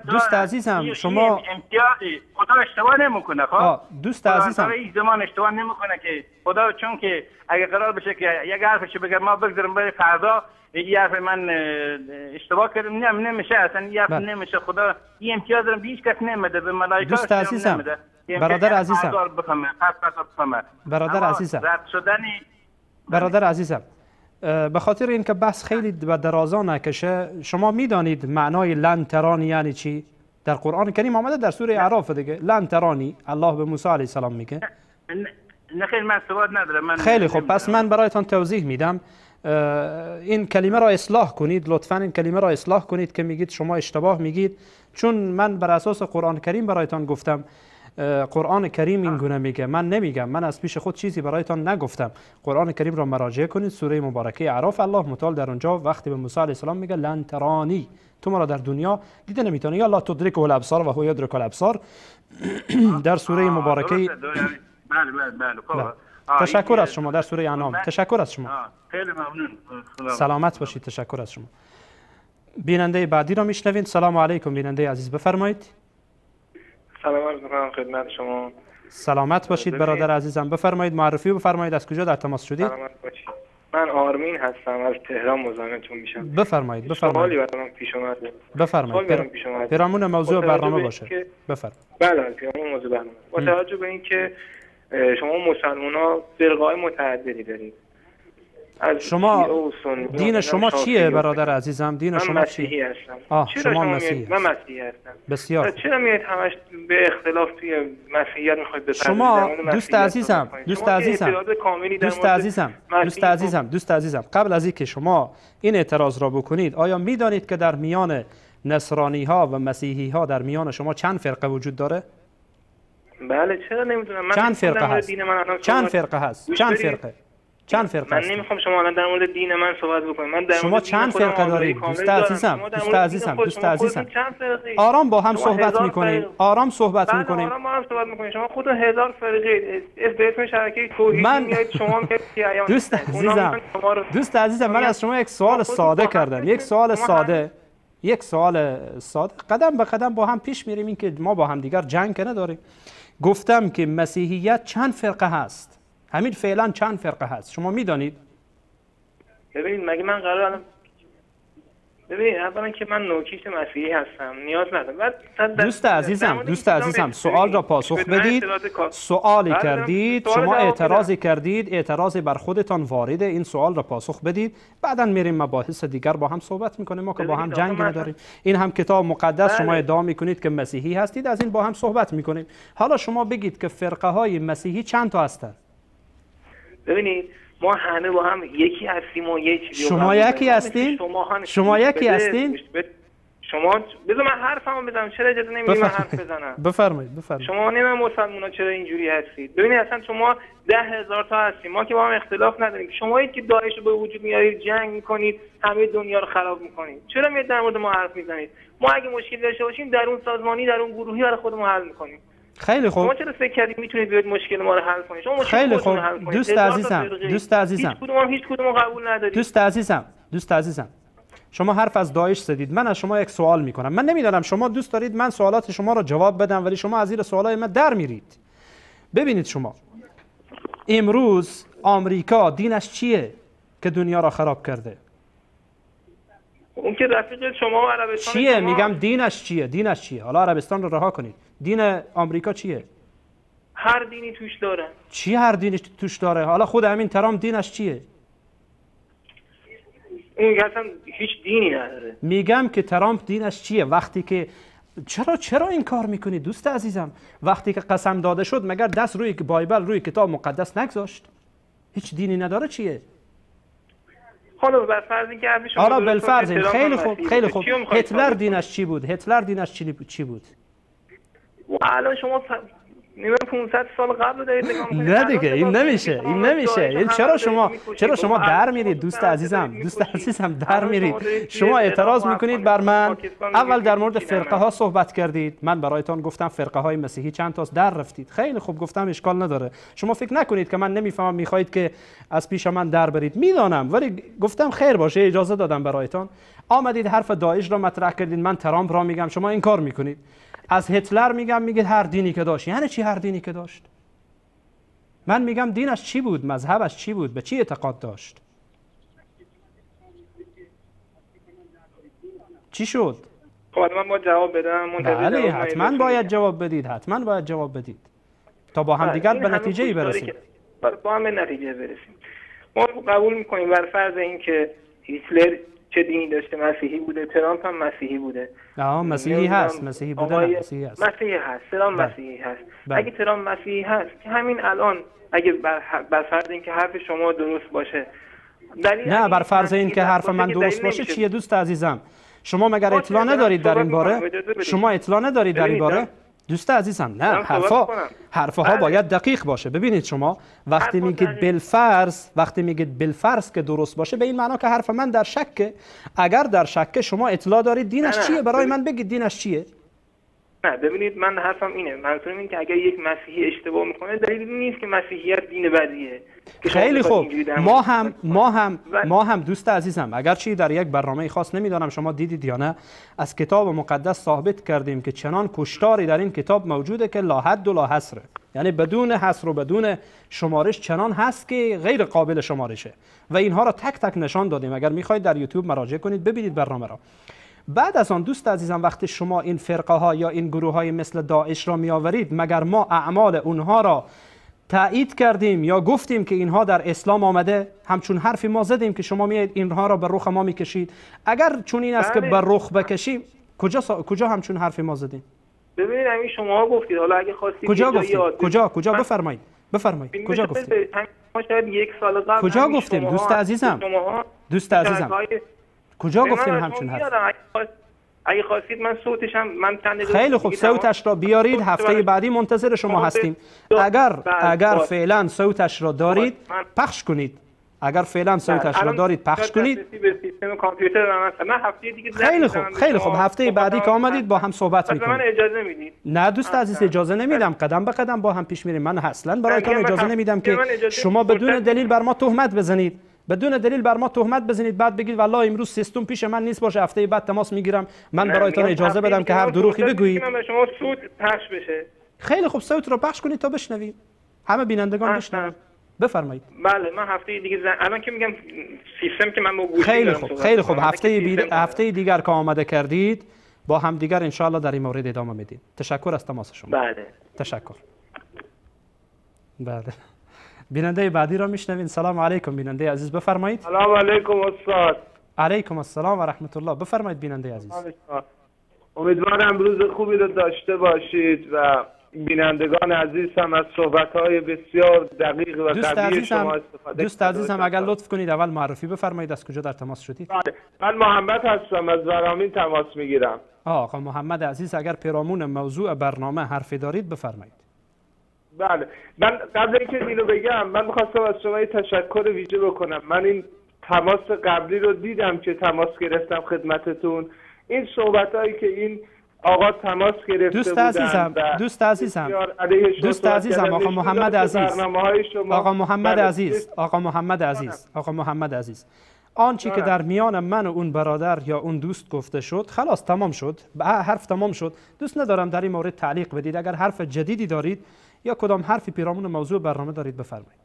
دوست عزیزم شما امتیازی خدا اشتباه نمیکنه. خب دوست عزیزم هیچ زمان اشتباه نمیکنه که خدا، چون که اگه قرار بشه که یک حرفش بگه ما بگذارم برای فردا این حرف من اشتباه کردم، نمیشه اصلا، این حرف نمیشه. خدا این امتیاز رو به هیچ کس نمیده، به ملائکه. دوست عزیزم، برادر عزیزم، برادر عزیزم، برادر عزیزم، به خاطر اینکه بحث خیلی به درازا نکشه، شما میدانید معنای لن ترانی یعنی چی؟ در قرآن کریم آمده در سوره اعراف دیگه، لن ترانی الله به موسی علیه السلام میگه. نه خیلی من سواد ندارم من. خیلی خوب، پس من برایتان توضیح میدم. این کلمه را اصلاح کنید لطفاً، این کلمه را اصلاح کنید که میگید شما اشتباه میگید، چون من بر اساس قرآن کریم برایتان گفتم. قرآن کریم این گونه میگه، من نمیگم، من از پیش خود چیزی برایتان نگفتم. قرآن کریم را مراجعه کنید، سوره مبارکه اعراف، الله متعال در اونجا وقتی به موسی علیه السلام میگه لن ترانی، تو مرا در دنیا دیده نمیتونی، یا لا تدرکه الابصار و هو یدرک الابصار. در سوره مبارکه. بله بله بله. تشکر از شما. در سوره انعام. تشکر از شما، خیلی ممنون. سلامت باشید. تشکر از شما. بیننده بعدی را میشنوید. سلام علیکم بیننده عزیز، بفرمایید. سلام عرض می‌کنم خدمت شما. سلامت باشید برادر عزیزم، بفرمایید، معرفی بفرمایید، از کجا در تماس شدید؟ سلامت باشید. من آرمین هستم، از تهران مزاحمتون میشم. بفرمایید بفرمایید. سوالی برام پیش اومده. بفرمایید. پیرامون موضوع برنامه باشه. بفرمایید. بله، پیرامون موضوع برنامه. با توجه به اینکه شما مسلمان‌ها فرقه‌های متعددی دارید، از شما دین شما چیه برادر عزیزم؟ دین شما مسیحی هستم. شما مسیحی؟ من مسیحی هستم. بسیار. چرا میاید همش به اختلاف توی مسیحیت میخواید بپردازید؟ شما دوست عزیزم، دوست عزیزم، دوست عزیزم، دوست عزیزم، دوست عزیزم، قبل از اینکه شما این اعتراض را بکنید، آیا میدانید که در میان نصرانی ها و مسیحی ها در میان شما چند فرقه وجود داره؟ بله، چرا نمیدونم. من چند فرقه هست؟ چند فرقه هست؟ چند فرقه؟ چند فرقه؟ من نمیخوام شما الان در مورد دین من صحبت بکنید. من در شما چند فرقه دارید دوست عزیزم؟ دوست عزیزم، دوست عزیزم، آرام با هم صحبت میکنیم. آرام صحبت میکنیم. آرام با هم صحبت میکنیم. شما خود 1000 فرقه به اسم شبکه توحید میایید، شما میایید. دوست عزیزم، دوست عزیزم، من از شما یک سوال ساده کردم. یک سوال ساده، یک سوال ساده. قدم به قدم با هم پیش میریم، این که ما با هم دیگر جنگ نداریم. گفتم که مسیحیت چند فرقه هست؟ همین فعلا چند فرقه هست؟ شما میدانید؟ ببینید مگه من قرار الان، ببینید اولا که من نوکیش مسیحی هستم، نیاز ندارم. دوست عزیزم، دوست عزیزم، سوال را پاسخ بدید. سوالی کردید، شما اعتراضی کردید، اعتراض بر خودتان وارده، این سوال را پاسخ بدید، بعدا میریم مباحث دیگر با هم صحبت میکنیم. ما که با هم جنگ نداریم. این هم کتاب مقدس، شما ادعا میکنید که مسیحی هستید، از این با هم صحبت میکنیم. حالا شما بگید که فرقه های مسیحی چند تا هستند؟ ببینید ما همه با هم یکی هستیم و یه چیزی. شما یکی هستین؟ شما یکی هستین؟ شما بذار من حرفمو بزنم. چرا اجازه نمیدی من حرف بزنم؟ بفرمایید بفرمایید. شما نمیدونم مسلمونا چرا اینجوری هستید. ببینید اصلا شما 10,000 تا هستیم، ما که با هم اختلاف نداریم. شمایید که داعش رو به وجود میارید، جنگ میکنید، همه دنیا رو خراب میکنید. چرا میاد در مورد ما حرف میزنید؟ ما اگه مشکل داشته باشیم در اون سازمانی، در اون گروهی برای خودمون حل میکنیم. خیلی خوب. شما چرا فکر کردید میتونید بیاید مشکل ما رو حل کنید؟ شما مشکل خیلی خوب. حل کنید. دوست عزیزم، دوست عزیزم، هیچ کدوم قبول ندارید. دوست عزیزم، دوست عزیزم، شما حرف از داعش زدید. من از شما یک سوال میکنم. من نمیدانم شما دوست دارید من سوالات شما رو جواب بدم، ولی شما از زیر سوالای من در میرید. ببینید شما امروز آمریکا دینش چیه که دنیا را خراب کرده؟ اون که رفیق شما و عربستان چیه؟ میگم دینش چیه؟ دینش چیه؟ حالا عربستان رو رها کنید. دین آمریکا چیه؟ هر دینی توش داره. چی هر دینی توش داره؟ حالا خود همین ترامپ دینش چیه؟ اون اصلا هیچ دینی نداره. میگم که ترامپ دینش چیه؟ وقتی که چرا این کار میکنی دوست عزیزم؟ وقتی که قسم داده شد مگر دست روی بایبل، روی کتاب مقدس نگذاشت؟ هیچ دینی نداره چیه؟ حالا بر فرض اینکه حرف شما آره بالفرض. خیلی خوب، خیلی خوب. هیتلر دینش چی بود؟ هیتلر دینش چی بود؟ و الان شما 500 سال قبل دارید نگاه می‌کنید. نه دیگه این نمیشه، این نمیشه. این چرا شما در میرید دوست عزیزم؟ دوست عزیزم در میرید. شما اعتراض میکنید بر من. اول در مورد فرقه ها صحبت کردید، من برایتان گفتم فرقه های مسیحی چند تاست، در رفتید. خیلی خوب، گفتم اشکال نداره. شما فکر نکنید که من نمیفهمم، میخواهید که از پیش من در برید، میدانم، ولی گفتم خیر باشه، اجازه دادم برایتان. آمدید حرف داعش را مطرح کردید، من ترامپ را میگم، شما این کار میکنید. از هیتلر میگم، میگه هر دینی که داشت. یعنی چی هر دینی که داشت؟ من میگم دینش چی بود، مذهبش چی بود، به چی اعتقاد داشت؟ چی شد؟ خب من باید جواب بدم. بله حتما باید جواب بدید، حتما باید جواب بدید تا با هم دیگر به نتیجه ای برسیم. با هم به نتیجه برسیم. ما قبول میکنیم بر فرض اینکه هیتلر چه دینی داشته، مسیحی بوده، ترامپ هم مسیحی بوده. مسیحی هست، مسیحی بوده، نه مسیحی هست. مسیحی هست، ترامپ مسیحی هست. اگه ترامپ مسیحی هست که همین الان اگه بر فرض اینکه حرف شما درست باشه، نه بر فرض اینکه حرف من درست باشه چیه دوست عزیزم؟ شما مگر اطلاع ندارید در این باره؟ شما اطلاع ندارید در این باره؟ دوست عزیزم نه، حرفها باید دقیق باشه. ببینید شما وقتی میگید بالفرض، وقتی میگید بالفرض که درست باشه، به این معنا که حرف من در شکه. اگر در شکه شما اطلاع دارید دینش چیه؟ برای من بگید دینش چیه. نه ببینید من حرفم اینه، منظورم این که اگر یک مسیحی اشتباه میکنه دلیل نیست که مسیحیت دین بدیه. خیلی خوب، ما هم دوست عزیزم، اگرچه در یک برنامه خاص نمیدانم شما دیدید یا نه، از کتاب مقدس ثابت کردیم که چنان کشتاری در این کتاب موجوده که لا حد و لا حصره، یعنی بدون حصر و بدون شمارش چنان هست که غیر قابل شمارشه و اینها را تک تک نشان دادیم. اگر میخواید در یوتیوب مراجعه کنید ببینید برنامه را. بعد از آن دوست عزیزم وقتی شما این فرقه ها یا این گروه های مثل داعش را می آورید، مگر ما اعمال اونها را تایید کردیم یا گفتیم که اینها در اسلام آمده؟ همچون حرفی ما زدیم که شما میایید اینها را بر رخ ما میکشید. اگر چون این است که بر رخ بکشیم، کجا همچون حرفی ما زدیم؟ ببینید همین شما گفتید، حالا اگه خواستید کجا گفتیم؟ کجا بفرمایید، بفرمایید کجا گفتیم؟ شاید یک سال قبل کجا گفتیم دوست عزیزم؟ دوست عزیزم کجا گفتیم همچون حرف؟ اگه خواستید من صوتش هم من چند خیلی خوب صوتش را بیارید، هفته بعدی منتظر شما هستیم. اگر فعلا صوتش را دارید پخش کنید. اگر فعلا صوتش را دارید پخش کنید. به سیستم کامپیوتر من هفته دیگه. خیلی خوب، خیلی خوب، هفته بعدی که آمدید با هم صحبت می‌کنیم. من اجازه میدید؟ نه دوست عزیز اجازه نمیدم، قدم به قدم با هم پیش میریم. من اصلا برایتان اجازه نمیدم که شما بدون دلیل بر ما تهمت بزنید. بدون دلیل بر ما تهمت بزنید بعد بگید والله امروز سیستم پیش من نیست، باشه هفته بعد تماس میگیرم. من برایتان اجازه بدم که هر دروغی بگویید. من شما صوت پخش بشه. خیلی خوب صوت رو پخش کنید تا بشنویم، همه بینندگان بشنوند. بفرمایید. بله من هفته دیگه الان که میگم سیستم که من با گوشی. خیلی خوب، خیلی خوب، هفته دیگر که آماده کردید با هم دیگر ان شاء الله در این مورد ادامه میدید. تشکر از تماس شما. بله تشکر. بله بیننده بعدی را میشنوین. سلام علیکم بیننده عزیز، بفرمایید. سلام علیکم استاد. علیکم السلام و رحمت الله. بفرمایید بیننده عزیز. امیدوارم روز خوبی رو داشته باشید و بینندگان عزیز هم از صحبت‌های بسیار دقیق و قوی شما استفاده. دوست عزیزم اگر لطف کنید اول معرفی بفرمایید، از کجا در تماس شدید؟ بله من محمد هستم، از ورامین تماس میگیرم. آقا محمد عزیز اگر پیرامون موضوع برنامه حرفی دارید بفرمایید. بله من قبل اینکه اینو بگم من می‌خواستم از شما یه تشکر ویژه بکنم. من این تماس قبلی رو دیدم که تماس گرفتم خدمتتون، این صحبت‌هایی که این آقا تماس گرفته بودن. دوست عزیزم آقا محمد عزیز، آقا محمد عزیز، آقا محمد عزیز، آقا محمد عزیز، آنچه که در میان من و اون برادر یا اون دوست گفته شد خلاص تمام شد، حرف تمام شد. دوست ندارم در این مورد تعلیق بدید. اگر حرف جدیدی دارید یا کدام حرفی پیرامون موضوع برنامه دارید بفرمایید.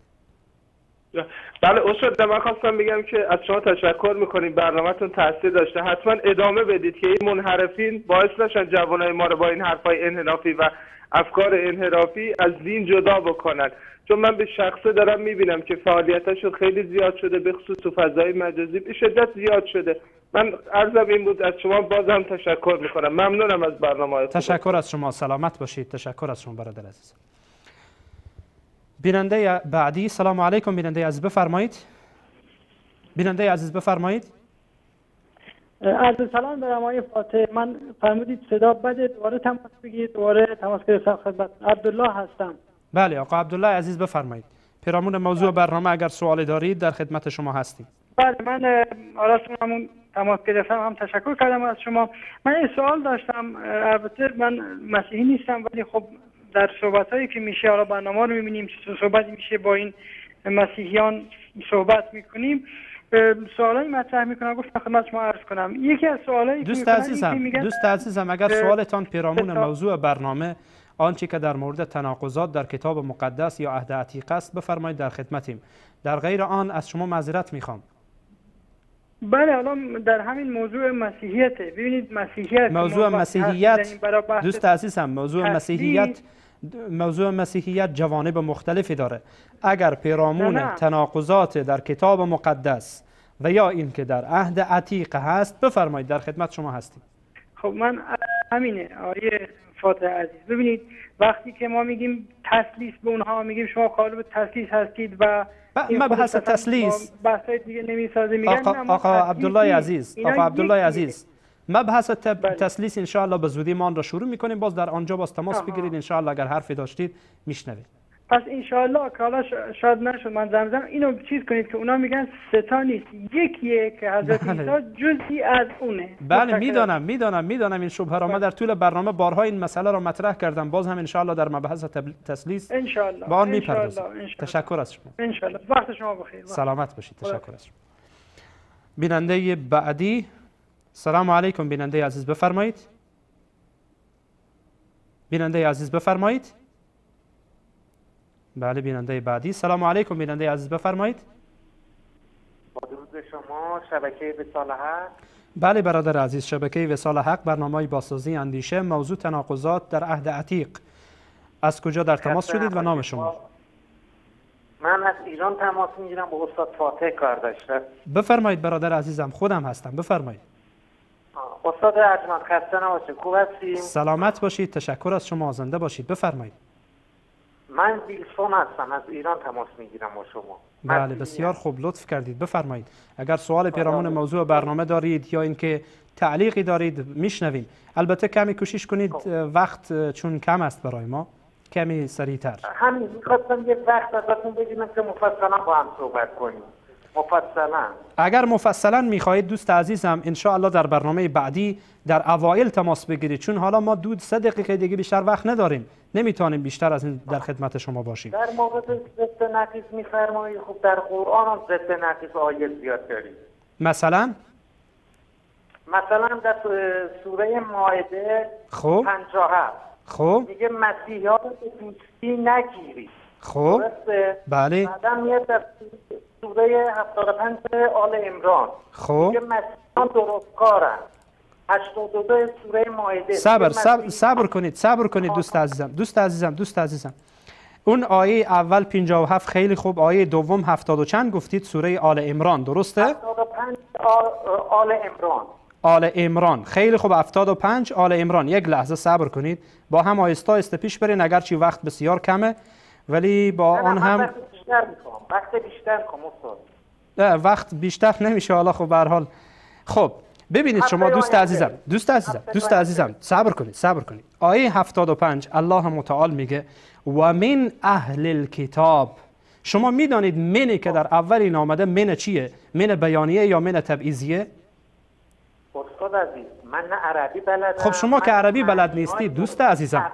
بله استاد من خواستم بگم که از شما تشکر میکنیم، برنامه‌تون تاثیر داشته، حتما ادامه بدید که این منحرفین باعث نشن جوانای ما رو با این حرفای انحرافی و افکار انحرافی از دین جدا بکنن، چون من به شخصه دارم میبینم که فعالیتاشون خیلی زیاد شده، به خصوص تو فضای مجازی به شدت زیاد شده. من عرضم این بود، از شما بازم تشکر میکنم، ممنونم از برنامه‌های خوب. تشکر از شما، سلامت باشید. تشکر از شما برادر عزیز. بیننده بعدی، سلام علیکم بیننده عزیز، بفرمایید. بیننده عزیز بفرمایید. عرض سلام دارم آقای فاتح. من فرمودید صدا بده، دوباره تماس بگیرید. دوباره تماس گرفتم خدمت عبدالله هستم. بله آقا عبدالله عزیز بفرمایید. پیرامون موضوع برنامه اگر سوالی دارید در خدمت شما هستیم. بله من آراستون همون تماس گرفتم، هم تشکر کردم از شما. من یه سوال داشتم، البته من مسیحی نیستم ولی خب در صحبت‌هایی که میشه، حالا برنامه رو می‌بینیم، صحبت میشه با این مسیحیان صحبت می‌کنیم، سوالایی مطرح می‌کنم، گفتم خدمت شما عرض کنم. یکی از سوالایی دوست عزیزم اگر سوالتان پیرامون موضوع برنامه آنچه که در مورد تناقضات در کتاب مقدس یا عهد عتیق است بفرمایید، در خدمتیم. در غیر آن از شما معذرت می‌خوام. بله الان در همین موضوع مسیحیت، ببینید مسیحیت، موضوع مسیحیت دوست عزیزم، موضوع مسیحیت جوانب مختلفی داره. اگر پیرامون تناقضات در کتاب مقدس و یا اینکه در عهد عتیق هست بفرمایید، در خدمت شما هستیم. خب من همینه آقای فاتح عزیز. ببینید وقتی که ما میگیم تثلیث به اونها میگیم شما قالب تثلیث هستید و ما بحث تثلیث بحث دیگه نمیسازه، میگن آقا عبدالله عزیز، آقا عبدالله عزیز، مبحث تثلیث ان شاء الله به زودی ما آن را شروع میکنیم، باز در آنجا باز تماس بگیرید ان شاء الله، اگر حرفی داشتید میشنوید. پس ان شاء الله که حالا شاید نشد من زمزم اینو چیز کنید که اونا میگن سه تا نیست، یکیه که حضرت عیسی جزئی از اونه. بله میدانم این شبهه را من در طول برنامه بارها این مسئله را مطرح کردم، باز هم ان شاء الله در مبحث تثلیث ان شاء الله با آن میپردازم. تشکر از شما. ان شاء الله وقت شما بخیر. سلامت باشید. تشکر از شما. بیننده بعدی، سلام علیکم بیننده عزیز بفرمایید. بیننده عزیز بفرمایید. بله بیننده بعدی، سلام علیکم بیننده عزیز بفرمایید. با درود شما، شبکه وصال حق. بله برادر عزیز، شبکه وصال حق، برنامه بازسازی اندیشه، موضوع تناقضات در عهد عتیق. از کجا در تماس شدید و نام شما؟ من از ایران تماس میگیرم، با استاد فاتح کار داشتم. بفرمایید برادر عزیزم، خودم هستم، بفرمایید. استاد ارجمند خسته نباشید، خوب هستید؟ سلامت باشید، تشکر از شما، زنده باشید، بفرمایید. من ویلسون هستم، از ایران تماس میگیرم با شما. بله بسیار خوب، لطف کردید، بفرمایید. اگر سوال پیرامون موضوع برنامه دارید یا اینکه تعلیقی دارید میشنویم. البته کمی کوشش کنید، وقت چون کم است برای ما، کمی سریعتر. همین میخواستم یه وقت ازتون بگیرم که مفصلا با هم صحبت کنیم. مفصلا. اگر مفصلا میخواهید دوست عزیزم ان شاء الله در برنامه بعدی در اوایل تماس بگیرید، چون حالا ما 2-3 دقیقه دیگه بیشتر وقت نداریم، نمیتونیم بیشتر از این در خدمت شما باشیم. در مورد ضد نقیض میفرمایید، خب در قرآن هم ضد نقیض آیه زیاد داریم. مثلا در سوره مائده خب 57 خب میگه مسیحا رو به دوستی نگیرید. خب بله. بعدا میاد در سوره 75 آل عمران خب میگه مسیحیان درستکارن. 82 سوره مائده. صبر کنید دوست عزیزم. اون آیه اول 57 خیلی خوب، آیه دوم 70 و چند گفتید؟ سوره آل عمران درسته؟ 75 آل عمران. آل عمران خیلی خوب، 75 آل عمران. یک لحظه صبر کنید، با هم آهسته آهسته پیش برین، اگرچه وقت بسیار کمه ولی با آن هم وقت بیشتر میخوام. وقت بیشتر میخوام استاد. نه وقت بیشتر نمیشه حالا. خب به هر حال خب ببینید شما دوست عزیزم صبر کنید. آیه 75 الله متعال میگه و من اهل الکتاب. شما میدانید منی که در اول این آمده من چیه؟ من بیانیه یا من تبعیضیه؟ استاد عزیز من نه عربی بلدم. خب شما که عربی بلد نیستی دوست عزیزم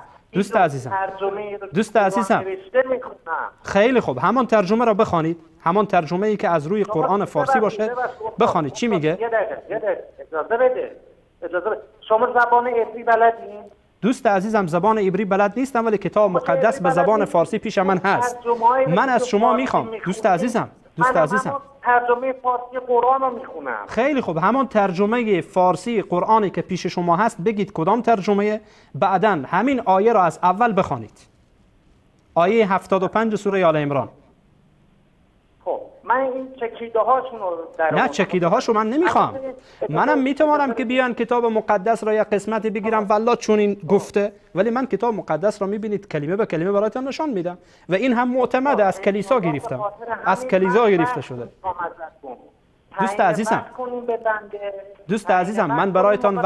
خیلی خوب، همان ترجمه را بخوانید، همان ترجمه ای که از روی قرآن فارسی باشه بخوانید. چی میگه؟ یه دقیقه اجازه بده. شما زبان عبری بلدین؟ دوست عزیزم زبان عبری بلد نیستم، ولی کتاب مقدس به زبان فارسی پیش من هست. من از شما میخوام دوست عزیزم ترجمه فارسی قرآن رو میخونم. خیلی خوب، همان ترجمه فارسی قرآنی که پیش شما هست بگید کدام ترجمه، بعداً همین آیه را از اول بخوانید. آیه 75 سوره آل عمران. خب من این چکیده هاشون رو در نه چکیده هاشو من نمیخوام. منم میتوانم که بیان کتاب مقدس را یک قسمتی بگیرم والله چون این گفته، ولی من کتاب مقدس را میبینید کلمه به کلمه برایتان نشان میدم و این هم معتمد از کلیسا گرفتم، از کلیسا گرفته شده. دوست عزیزم من برایتان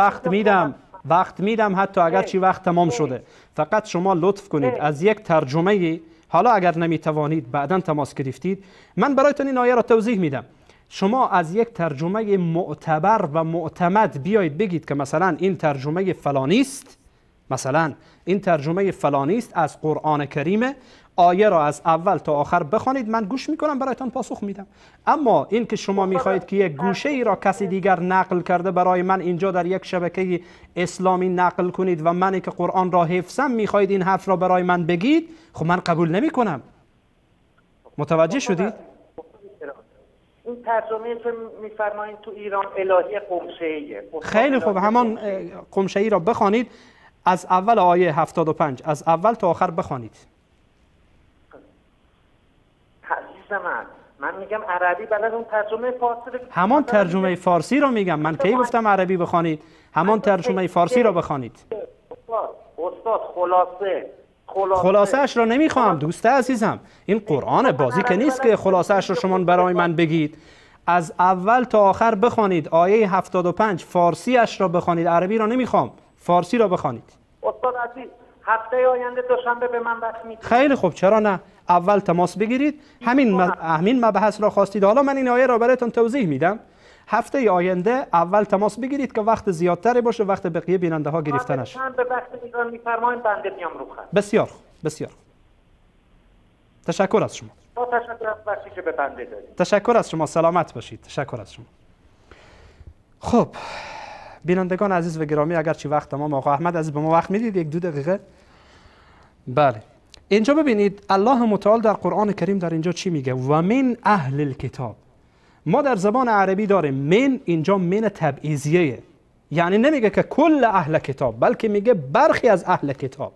وقت میدم حتی اگر چی وقت تمام شده. فقط شما لطف کنید از یک ترجمه، حالا اگر نمیتوانید بعدا تماس گرفتید، من برایتون این آیه را توضیح میدم. شما از یک ترجمه معتبر و معتمد بیایید بگید که مثلا این ترجمه فلانی است، مثلا این ترجمه فلانی است از قرآن کریم، آیه را از اول تا آخر بخوانید، من گوش میکنم برایتان پاسخ میدم. اما این که شما میخواهید که یک گوشه ای را کسی دیگر نقل کرده برای من اینجا در یک شبکه اسلامی نقل کنید و من که قرآن را حفظم میخواهید این حرف را برای من بگید، خب من قبول نمیکنم. متوجه شدید؟ این ترجمه که میفرمایید تو ایران الهی قمشه‌ایه. خیلی خوب، همان قمشه‌ای را بخوانید از اول آیه 75 از اول تا آخر بخوانید. عزیز من میگم عربی بلد، اون ترجمه فارسی رو، همان ترجمه فارسی رو میگم. من کی گفتم عربی بخوانید؟ همان ترجمه فارسی رو بخوانید. استاد خلاصه اش رو نمیخوام دوست عزیزم. این قرآن بازی که نیست که خلاصه اش رو شما برای من بگید. از اول تا آخر بخوانید. آیه 75 فارسیش را بخوانید، عربی را نمیخوام، فارسی را بخوانید. استاد عزیز هفته آینده دوشنبه به من وقت میدید؟ خیلی خوب، چرا نه؟ اول تماس بگیرید، همین مبحث را خواستید. حالا من این آیه را برایتون توضیح میدم. هفته آینده اول تماس بگیرید که وقت زیادتری باشه، وقت بقیه بیننده ها گرفته نشه. به وقت ایران میفرمایید بنده میام رو خط. بسیار خوب، بسیار خوب. تشکر از شما. با تشکر از وقتی که به بنده دادید. تشکر از شما، سلامت باشید. تشکر از شما. خب بینندگان عزیز و گرامی، اگرچه وقت تمام، آقا احمد عزیز به ما وقت میدید یک دو دقیقه؟ بله. اینجا ببینید الله متعال در قرآن کریم در اینجا چی میگه؟ و من اهل الکتاب. ما در زبان عربی داریم من، اینجا من تبعیضیه، یعنی نمیگه که کل اهل کتاب، بلکه میگه برخی از اهل کتاب.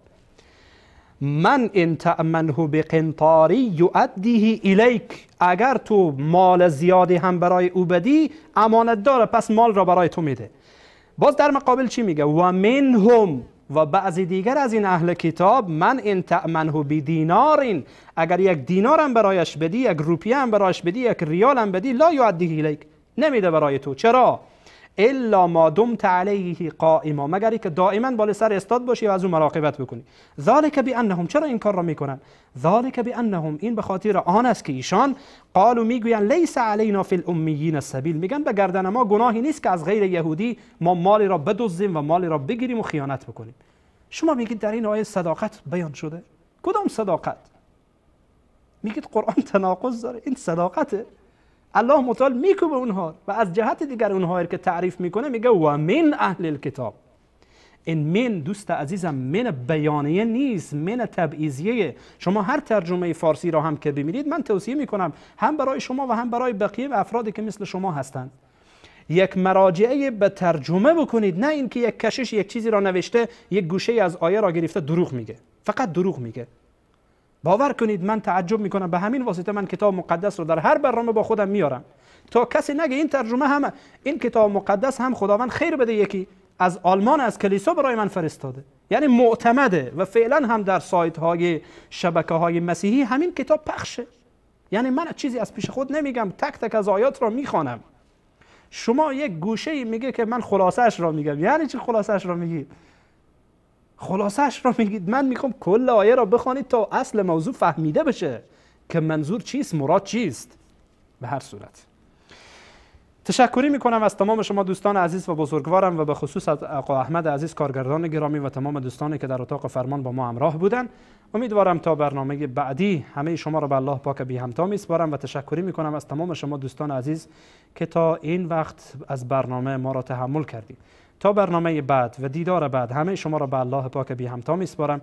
من ان تأمنه بقنطاری یؤدیه الیک، اگر تو مال زیادی هم برای او بدی امانت داره، پس مال را برای تو میده. باز در مقابل چی میگه؟ و منهم، و بعضی دیگر از این اهل کتاب، من ان تأمنه بدینار، اگر یک دینار هم برایش بدی، یک روپیه هم برایش بدی، یک ریال هم بدی، لا یؤدیه الیک، نمیده برای تو. چرا؟ الا ما دمت علیه قائما، مگر که دائما بالا سر استاد باشی و از او مراقبت بکنی. ذالک بانهم، چرا این کار را میکنن؟ ذالک بانهم، این به خاطر آن است که ایشان قالوا، میگویند لیس علینا فی الامیین السبیل، میگن به گردن ما گناهی نیست که از غیر یهودی ما مالی را بدزدیم و مالی را بگیریم و خیانت بکنیم. شما میگید در این آیه صداقت بیان شده؟ کدام صداقت؟ میگید قرآن تناقض داره. این صداقته؟ الله متعال میکوبه اونها و از جهت دیگر اونها که تعریف میکنه میگه و من اهل الکتاب. این من دوست عزیزم من بیانیه نیست، من تبعیضیه. شما هر ترجمه فارسی را هم که ببینید، من توصیه میکنم هم برای شما و هم برای بقیه افرادی که مثل شما هستند، یک مراجعه به ترجمه بکنید، نه اینکه یک کشش یک چیزی را نوشته، یک گوشه از آیه را گرفته دروغ میگه، فقط دروغ میگه. باور کنید من تعجب میکنم. به همین واسطه من کتاب مقدس رو در هر برنامه با خودم میارم تا کسی نگه این ترجمه هم، این کتاب مقدس هم خداوند خیر بده یکی از آلمان از کلیسا برای من فرستاده، یعنی معتمده و فعلا هم در سایت های شبکه های مسیحی همین کتاب پخشه. یعنی من چیزی از پیش خود نمیگم، تک تک از آیات را میخوانم. شما یک گوشه میگه که من خلاصش را میگم، یعنی چی خلاصش را میگی؟ خلاصش را میگید. من میخوام کل آیه را بخوانید تا اصل موضوع فهمیده بشه که منظور چیست، مراد چیست. به هر صورت تشکری میکنم از تمام شما دوستان عزیز و بزرگوارم و به خصوص از آقا احمد عزیز کارگردان گرامی و تمام دوستانی که در اتاق فرمان با ما همراه بودن. امیدوارم تا برنامه بعدی همه شما را به الله پاک بی همتا میسپارم و تشکری میکنم از تمام شما دوستان عزیز که تا این وقت از برنامه ما را تحمل کردید. تا برنامه بعد و دیدار بعد همه شما را به الله پاک بی همتا میسپارم.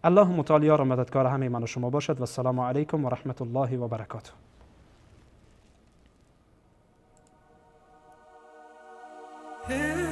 الله متعال یار و مددگار همه من و شما باشد و السلام علیکم و رحمت الله و برکاته. Hey.